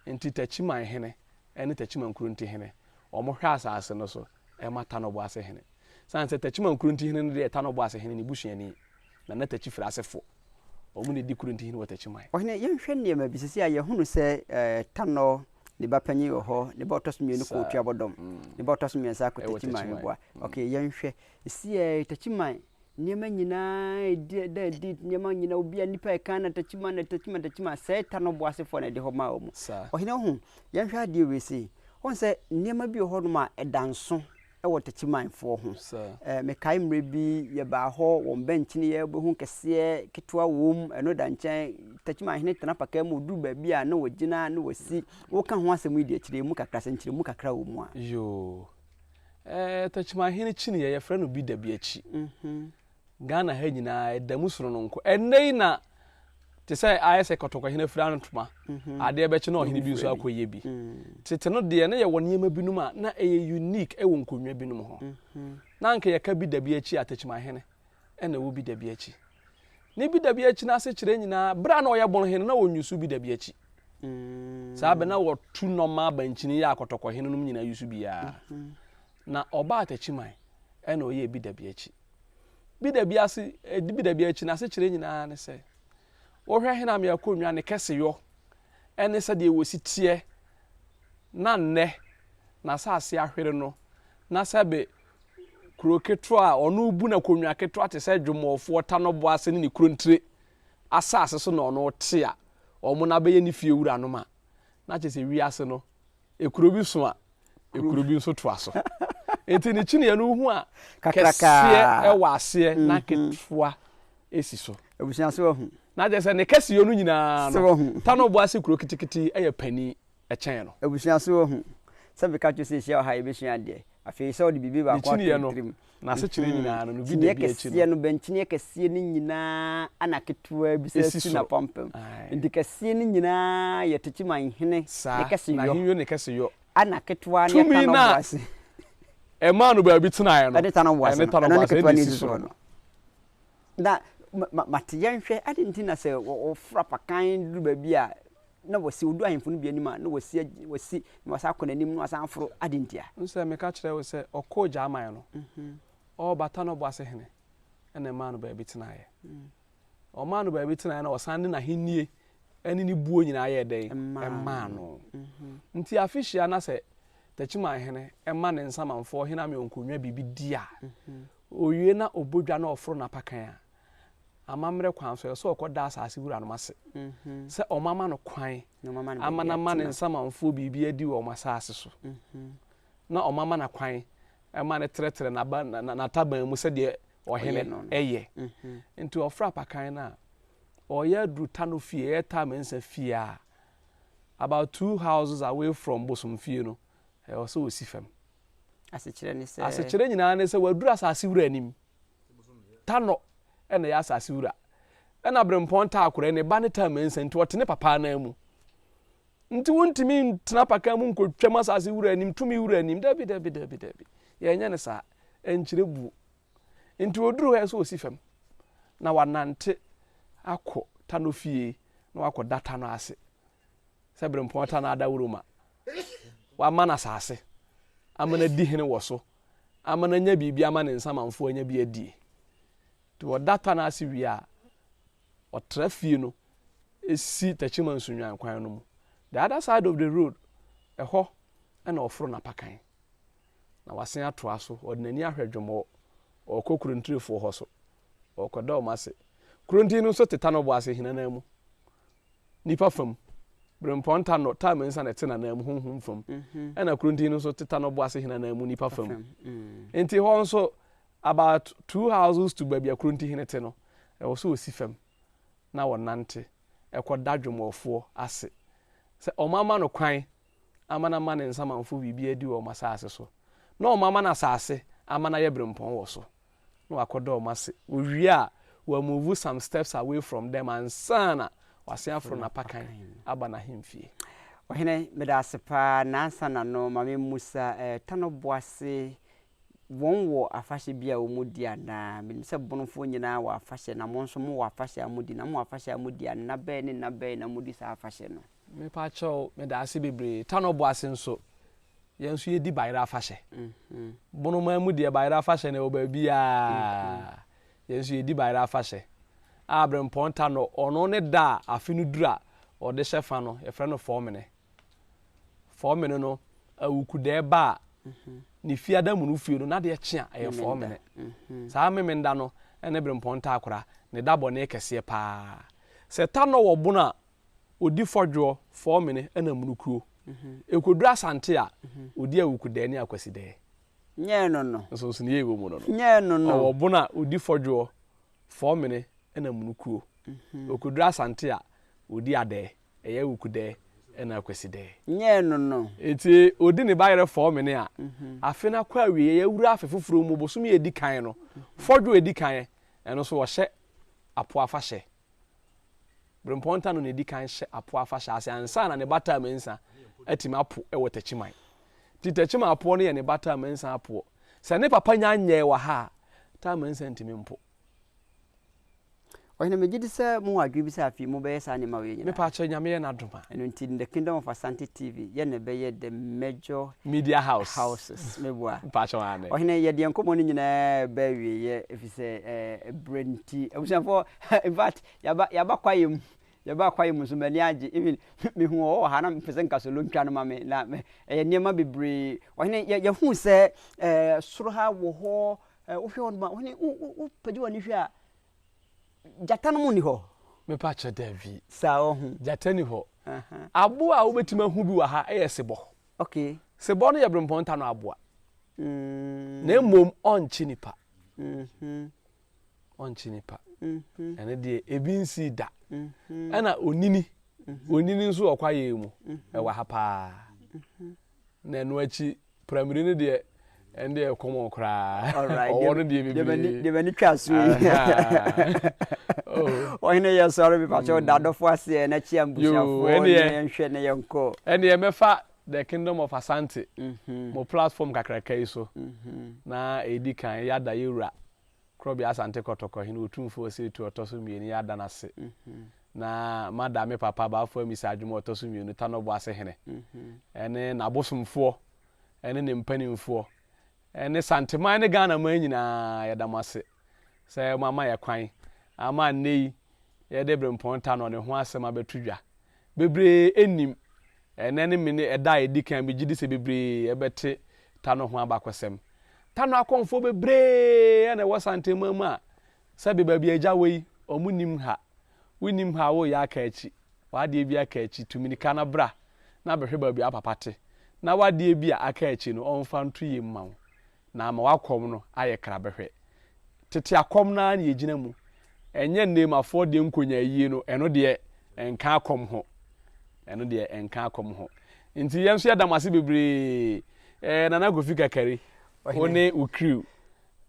Nti Takyiman hene ne Takyiman Kuronti hene, wɔhwɛ asase no so ma Tanɔbo ase hene. Sane sɛ Takyiman Kuronti hene no deɛ Tanɔbo ase hene ne busuani, na na Takyi firi asefo. Wɔn na ɛdi Kuronti hene wɔ Takyiman. Ɔhene, yɛnhwɛ nneɛma bi. Seesei a yɛahunu sɛ Tanɔ ne ba panyin wɔ hɔ, ne ba ɔtɔ so mmienu kɔɔ Tuabɔdɔm, ne ba ɔtɔ so mmiɛnsa akɔ Takyiman meboa. Ok, yɛnhwɛ. Seesei a Takyiman nneɛma nyinaa ɛdi ɛda adi, nneɛma nyinaa obi a nnipa ɛka na Takyiman na Takyiman Takyiman, sɛɛ Tanɔ bo asefoɔ na ɛde hɔ maa wɔn. Ɔhene, wohu, yɛnhwɛ adeɛ wei sei. Wohu sɛ nneɛma bi wɔ hɔnom a ɛda nso wɔ Techimanfoɔ ho. Mekae mmerɛ bi yɛbaa hɔ, wɔn bɛnkyeneɛ wobɛhu kɛseɛ, ketewa wom, ɛno da nkyɛn. Techiman hene tena pakaa mu, ɔduru baabi a na wagyina na wasi. Woka ho asɛm yi deɛ, kyerɛ mu kakra, sɛ nkyerɛmu kakra wɔ mu a. Yoo. Ɛɛ Techiman hene kyiniiɛ, yɛfrɛ no Bidabiakyi. Ghana ha nyinaa ɛda mu sononko. Ɛnnɛ yi na te sɛ ayɛ sɛ kɔtɔkɔhene afira ntoma, mhm. adeɛ bɛkye na ɔhene bi nso akɔyɛ bi. Mm. Tete no deɛ na yɛwɔ nneɛma binom a na ɛyɛ unique ɛwɔ nkonnwa binom ho. Mhm. Na anka yɛka bi da bi akyi atakyimahene ɛna ɛwɔ bi da bi akyi. Ne bi da bi akyi no ase kyerɛ nyinaa berɛ a na ɔyɛ bɔn hene na wɔnyusu bi da bi akyi. Mm. Saa bɛ na wɔtu nɔma abankyini yɛ akɔtɔkɔhene nom nyinaa yusu biara. Mhm. Na ɔbaa atakyiman ɛna ɔyɛɛ bi da bi akyi. Bi da bi ase, bi da bi akyi n'asekyerɛ nyinaa ne sɛ, wohwɛ Hename akonnwa ne kɛseyɔ ne sɛdeɛ wɔsi teɛ na nnɛ n'asase ahwere no, na sɛbe kuro ketewa a ɔno bu n'akonnwa ketewa te sɛ dwomɔfoɔ Tanɔboase ne ne kurontire asase so na ɔno te a, wɔn no abɛyɛ ne fie wuranom a, na kyerɛ sɛ wiase no Ekuro bi so a, ekuro bi nso toa so. Nti ne kyiniiɛ no wohu a kɛseɛ ɛwɔ aseɛ na mhm. ketewa esi so. Abusua so wahu. Na kyerɛ sɛ ne kɛseɛ no nyinaa no, Tano Boase kuro kitikiti yɛ panin. kyɛn no. Abusua so wahu sɛ meka kyerɛ wo sɛ yɛhyia wɔ ha a yɛbɛsua adeɛ. Afei sɛ wode biribi Ne baako ato kyiniiɛ wo no, tirim. n'asekyerɛ nyinaa no, no bi da Kyiniiɛ bi akyi kɛseɛ no. no, bɛnkyiniiɛ kɛseɛ no nyinaa ana ketewaa bi sɛ Ɛsi si soro. n'apampam. Ae. Nti kɛseɛ no nyinaa yɛ Techiman hene ne Saa, kɛseyɔ. n'ahennwa ne kɛseyɔ. Ana ketewa ne Tumi ɛta no a no ase. ɛmaa no baabi tenaeɛ no, Ɛne ta no ase ɛne no, ta no ɛno ne ase, ketewa ɛna no ɛsi ɛsi soro soɔ no. no. Na ma mate yɛnhwɛ, adɛn nti na sɛ wɔforo apakan duru baabi a na wɔsi, wɔdu ahemfo no bi anim a na wɔsi, wɔsi na wɔsan akɔ n'anim na wɔasan aforo, adɛn ntia? Wohu sɛ meka kyerɛɛ wo sɛ ɔkɔɔ Gyaman no, ɔreba Tanɔboase hene na ɛmaa no baabi tenaeɛ. Ɔmaa no baabi tenaeɛ na ɔsan de n'ahennie ne ne buo nyinaa yɛɛ dɛn? Ɛmaa no. Nti afe hyia na sɛ Takyiman hene ma ne nsamanfoɔ hene Ameɔnkonnwa biribi di a, ɔwie na ɔbɔ dwa na ɔforo n'apakan a, amammerɛ kwan so, ɛsɛ sɛ ɔkɔda asase wuranom ase sɛ wɔama no kwan ama no ama ne nsamanfoɔ biribi adi wɔ wɔn asase so, na wɔama no kwan ma no trɛtrɛ n'ataban mu sɛdeɛ ɔhene yɛ. Nti ɔforo apakan no a, ɔreyɛ aduru Tano fie, ɛyɛ Taa Mensah fie a, about two houses away from Bosom fie no, ɛwɔ sɛ ɔsi fam. Asekyerɛ ne sɛ? Asekyerɛ nyinaa ne sɛ waduru asase wura anim. Tanɔ na ɛyɛ asase wura. Ɛna Brempɔn Taakorɛ, ne ba ne Taa Mensah nti ɔte ne papa anan mu. Nti wontumi ntena apakan mu nkɔtwam asase wura anim, tumi wura anim. Dabi, dabi, dabi, dabi. Yɛnyɛ no saa. Ɛnkyerɛ buo. Nti ɔduru hɔ a ɛsɛ sɛ ɔsi fam na wanante akɔ Tano fie na wakɔda Tano ase sɛ Brempɔn Tano adaworoma. Wama no asase ama no adi hene wɔ so, ama no anya biribi ama ne nsamanfoɔ anya bi adie. Nti ɔda Tano ase wie a, ɔtra fie no si Techiman Sunnwan kwan no mu. The other side of the road, ɛhɔ na ɔforo n'apakan. Na wasen atoa so, ɔde n'ani ahwɛ Dwomɔ, ɔrekɔ Kurontirefoɔ hɔ so, ɔrekɔda wɔn ase. Kurontin no nso te Tanɔbɔ ase Hinanan mu, nipa fam. Berempɔn Tanɔ, Taa Mensah na ɛte n'anan mu honhom fam. Ɛna Kurontin no nso te Tanɔbɔ ase Hinanan mu nipa fam. Nti hɔ nso, about two houses to baabi a Kurontihene te no, ɛwɔ sɛ ɔsi fam na ɔnante kɔda dwomɔfoɔ ase sɛ wɔama no kwan ama no ama ne nsamanfoɔ biribi adi wɔ wɔn asase so, na wɔama no asase ama no ayɛ berempɔn wɔ so, na wakɔda wɔn ase. Ɔwie a, wamuvu some steps away from them ansa na wasen aforo n'apakan aba n'ahemfie. Ɔhene, meda ase paa. Nansa na no, ma memmusa, eh, Tano Boase Wɔn wɔ afahyɛ bi a wɔn di anaa? Menim sɛ Bonofoɔ nyinaa wɔ afahyɛ na mo nso mo wɔ afahyɛ a mo di na mo wɔ afahyɛ a mo di a nna bɛn ne nna bɛn na mo di saa afahyɛ no? Mepakyɛw medaase bebree. Tanɔ Boase nso yɛn nso yɛdi Bayerɛ afahyɛ. Bonoman mu deɛ Bayerɛ afahyɛ no ɛwɔ baabiara. Yɛn nso yɛdi Bayerɛ afahyɛ. A Berempɔn Tanɔ ɔno ne da a afe no duru a ɔde hyɛ fa no yɛfrɛ no Fɔɔmene. Fɔɔmene no, awukudɛɛ ba a, ne fiada mu no fie no, n'adeɛ kye a, ɛyɛ fɔɔmene. Saa Memenda no ne Berempɔn Taakora ne da bɔne kɛseɛ pa ara. Sɛ Tanɔ wɔ bono a, ɔdi fɔdwoɔ, fɔɔmene ɛna munukuo. Ɛkɔduru Asante a, ɔdi awukudɛɛ ne akwasidɛɛ. Nyɛɛ no no. Nsonsonoeɛ a ɛwɔ mu no no. Nyɛɛ no no. Ɔwɔ bono a, ɔdi fɔdwoɔ, fɔɔmene ɛna munukuo. Ɔkɔduru Asante a, ɔdi adɛɛ. Ɛyɛ Awukudɛɛ ɛna Akwasidɛɛ. Nyɛɛ no no. Enti ɔdi ne ba yerɛ fɔɔ mene a, afe no akɔ awieɛ, yɛawura afe foforɔ mu, bosome a ɛdi kan no, fɔdwo a ɛdi kan, ɛno nso wɔhyɛ Apo afahyɛ. Berempɔn Ntano na ɛdi kan hyɛ Apo afahyɛ ase ansa na ne ba Taa Mensah atumi apo wɔ Takyiman. Nti Takyiman apoɔ no yɛ ne ba Taa Mensah apoɔ. Sɛ ne papa nya nyɛɛ wɔ ha a, Taa Mensah ntumi mpo. Ɔhene, megye di sɛ mowɔ adwene bi sɛ afei mobɛyɛ saa nneɛma wei nyinaa. Mepaakyɛw, Nyame yɛ n'adom a. Ɛno nti, The Kingdom of Asante TV yɛ na ɛbɛyɛ the major. Media house. Houses. Meboa. Mpaakyɛw, aane. Ɔhene, yɛde yɛn nkɔmmɔ no nyinaa reba awieɛ, ɛfiri sɛ ɛɛ berɛ nti. Abusuafoɔ, in fact, yɛaba, yɛaba kwaeɛ mu. Yɛbaa kwaeɛ mu nso, m'ani agye. Even, mehu ɔwɔ wɔ ha na mepɛ sɛ nka solo ntwa no ma me. Na ɛyɛ nneɛma bebree. Ɔhene, yɛ, yɛhuu sɛ ɛɛ soro ha wɔ hɔ, Wohwɛ hɔ nom a, wo ne wo wo pagya w'ani hwɛ a, gyata nom nni hɔ. Mepa kyɛ dabi. Saa ɔho. Gyata ni hɔ. Aboa a wobɛtumi ahu bi wɔ ha yɛ sebɔ. Okay. Sebɔ no yɛ berempɔn nta no aboa. Mm. Na mmom ɔnkye nipa. Mm -hmm. Ɔnkye nipa. Mm -hmm. Ɛno deɛ ebi nsii da. Mm -hmm. Ɛna onini. Onini nso wɔ kwaeɛ mu, ɛwɔ ha paa. Na ɛno akyi, pramiri no deɛ, ɛno deɛ ɛkɔmɔ koraa. Ɔwɔ no deɛ bebree. Deɛ m'ani twa so yi. Oh. Ɔhene yɛ sɔre mepa kyɛw da adɔfo aseɛ na kyia mbusuafoɔ na yɛnhwɛ na yɛnkɔ. Ɛnneɛ mɛfa The Kingdom of Asante mo platform kakraka yi so na ɛdi kan yɛada yɛwura Korɔbea Asante Kɔtɔkɔ Hene Otumfoɔ Osei Tuo Ɔtɔ so Mmienu yɛada no ase na mada me papa Bafo Amisa Adwuma Ɔtɔ so Mmienu Tanɔboase Hene ɛne n'abosomfoɔ ɛne ne mpanimfoɔ ɛne Santeman ne Ghana man nyinaa yɛda mo ase sɛ moama yɛ kwan ama nnɛ yi yɛde Brempɔn Tanɔ ne ho asɛm abɛto dwa. Bebree nnim. Ɛnnɛ ne mene ɛda a ɛdi kan a megye di sɛ bebree bɛte Tano ho abakɔsɛm. Tano akɔmfoɔ bebree na ɛwɔ Santeman mu a sɛbe baabi a agya wɔ yi, wɔn nnim ha. Wonnim ha a woreyɛ aka akyi. W'adeɛ bi aka akyi, tu mirika na bra na bɛhwɛ baabi a wo papa te na w'adeɛ bi a aka akyi no ɔmfa nto yie mma wo. na ama w'akɔm no ayɛ krabɛhwɛ. Tete akɔm no ara na yɛgyina mu. Ɛnyɛ Nneemafoɔ deɛ nkonyaayie no, ɛno deɛ ɛnka akɔm ho. Ɛno deɛ ɛnka akɔm ho. Nti yɛn nso yɛda mo ase bebree. Eh, Nana Kofi Kakari, wo ne wo crew,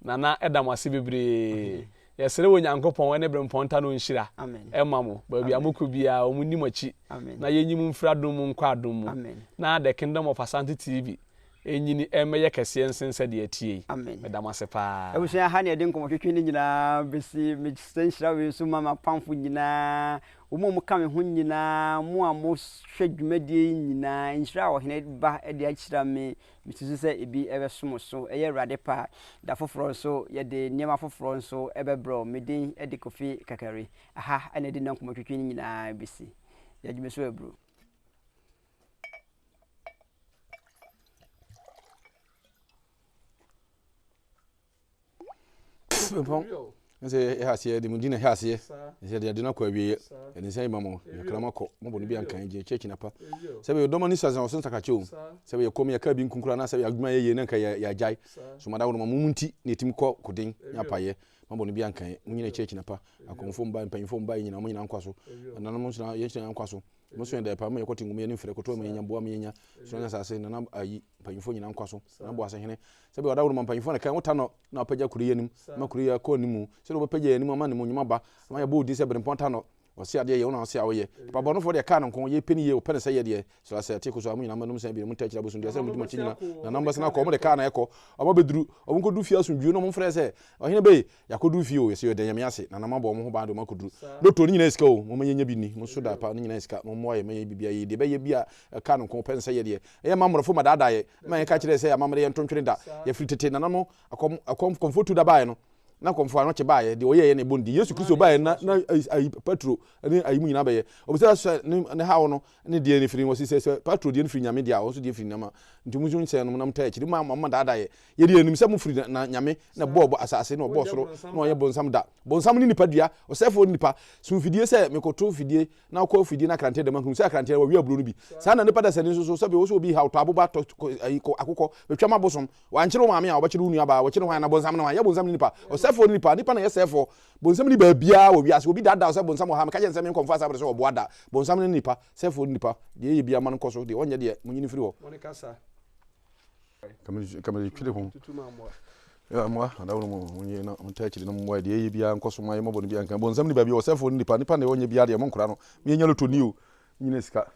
Nana ɛda mo ase bebree. Yɛsrɛ wɔ Nyankopɔn ne Brempɔn Nta no nhyira ɛma mo. Baabi a mokɔ biara, wɔn nni mo akyi. Na yɛnyi mo mfiri adom mu nkɔ adom mu. Na The Kingdom of Asante TV ɛnyini ɛmmɛyɛ kɛseɛ nsen sɛdeɛ ɛteɛ yi. Amen. Meda mo ase paa. Abusua, ha na yɛde nkɔmmɔtwetwe no nyinaa bɛsi. Mesrɛ nhyira wei nso ma m'apamfo nyinaa, wɔn a wɔka me ho nyinaa, mo a mohwɛ dwumadie yi nyinaa. Nhyira a Ɔhene Ba de ahyira me, mesusu sɛ ebi bɛso mo so. Ɛyɛ Awurade pɛ a, da foforɔ nso yɛde nneɛma foforɔ nso bɛbrɛ wo. Me din de Kofi Kakari. Aha na yɛde nnɛ nkɔmmɔtwetwe no nyinaa bɛsi. Yɛgye me so aburo. Mpɔn sɛ yɛ aseɛ de mu di na hɛ aseɛ sɛ de ade no akɔ awieɛ ɛde nsa yi ma mo yɛkra mo akɔ mo bɔ no bi ankan gye kyɛ kyina pa sɛ bɛyɛ dɔma ne sasa ɔso nsakrakye o sɛ bɛyɛ kɔm yɛka bi nkunkura na sɛ bɛyɛ adwuma yɛ yie na nka yɛagyae so mada wo no ma mo mu nti na ɛtumi kɔ koden ne apayɛ mo bɔ no bi ankan mo nyina kyɛ kyina pa akɔmfo mba mpanyimfo mba yɛ nyina mo nyina nkwa so nananom nso na yɛn nyina nkwa so Mo so yɛn dɛ pa mo yɛ kɔte ngum yɛ ne mfrɛ koto ma yɛnya boa ma yɛnya soro ne asase nana ayi mpanyinfoɔ nyina nkwa so nana boase hene sɛbi ɔda woroma mpanyinfoɔ na kan wota no na ɔpɛgya kuro yi anim ma kuro yi akɔ anim sɛdeɛ wɔbɛpɛgya yɛn anim ama ne mu nnwuma ba ama yɛbɔ odin sɛ berempɔn ta no ɔse adeɛ yɛ wo na ɔse a woyɛ nipa bɔnofoɔ deɛ kaa no nko yɛ pɛ ne yie ɔpɛ ne sɛ yɛ deɛ sra sɛ te koso a mo nyina mo nom sɛ bi mo nta akyiri abosom deɛ sɛ mo di mo akyi nyina nana mo bɛsena kɔ ɔmo de kaa na ɛkɔ ɔmo abɛduru ɔmo nkɔduru fie asomdwie na ɔmo mfrɛ sɛ ɔhene bɛyi Yɛakɔduru fie o, yɛsɛ yɛda Nyame ase, Nana moabɔ wɔn ho ban de wɔn akɔduru. Lotto ne nyinaa yɛ sika o, momma yɛnya bi nni, mo nso da pa, ne nyinaa yɛ sika, mommoa yɛn ma yɛnyɛ biribiara yie, deɛ ɛbɛyɛ bi a ɛka no nko, pɛ nsɛ yɛ deɛ, ɛyɛ mma mmorɔfo ma daadaa yɛ, ma yɛka kyerɛ yɛ sɛ amammerɛ yɛnto ntwene da, yɛfiri tete Nana mo akɔm, akɔm, kɔmfoɔ tu da baeɛ no, na kɔmfoɔ anɔkye baeɛ, deɛ ɔyɛeɛ na ɛbɔ ne din, Yesu Kristo baeɛ na, na ayi, Petro ne ayi mu nyinaa bɛyɛ, ɔbisa sɛ ne, ne haw no, ne deɛ ne firi, wɔsi sɛ, sɛ Petro deɛ no firi Nyame deɛ a, ɔno nso deɛ firi Nyame, nti mo nso nsɛn no, na mo taa akyiri, mo ma, mo ma daadaa yɛ, Yɛde yɛnim sɛ mofiri na Nyame na bɔɔ asase na ɔbɔɔ soro na ɔyɛ bonsam da. Bonsam ne nipa dua, ɔsɛefoɔ ne nipa. So mfidie sɛ mekoto fidie na wokɔ fidie na akranteɛ dɛm ahunu sɛ akranteɛ wɔwe aburo no bi. Saa na nipa dasani nso so sɛbe wo sɛ obi haw tɔ aboba tɔ ayi kɔ akokɔ bɛtwa ma bosom. Wankyere wo maame a ɔbɛkyere wo nua baa wɔkyere hwan na bonsam ne hwan? Yɛ bonsam ne nipa. Ɔsɛefoɔ ne nipa. Nipa na yɛ sɛefoɔ. Bonsam ni baabiara wɔ wiase. Obi daadaa wo sɛ bonsam wɔ ha meka kyerɛ no sɛ menkɔ mfa saa bere sɛ ɔboa da. Bonsam ne nipa. Sɛefoɔ ne nipa. Deɛ ɛyɛ biara ma no nkɔ so deɛ ɔnyɛ deɛ monyi no mfiri hɔ. Ka me twere ho. Mmoa adaworo mu monye na montaa akyiri na mommoa deɛ ɛyɛ biara nkɔ so ma yɛmmɔbɔ no biara nka bonsam ne baabi ɔsɛfoɔ ne nipa nipa na ɔnyɛ biara deɛ monkora no meyɛnya loto ni o nyina sika.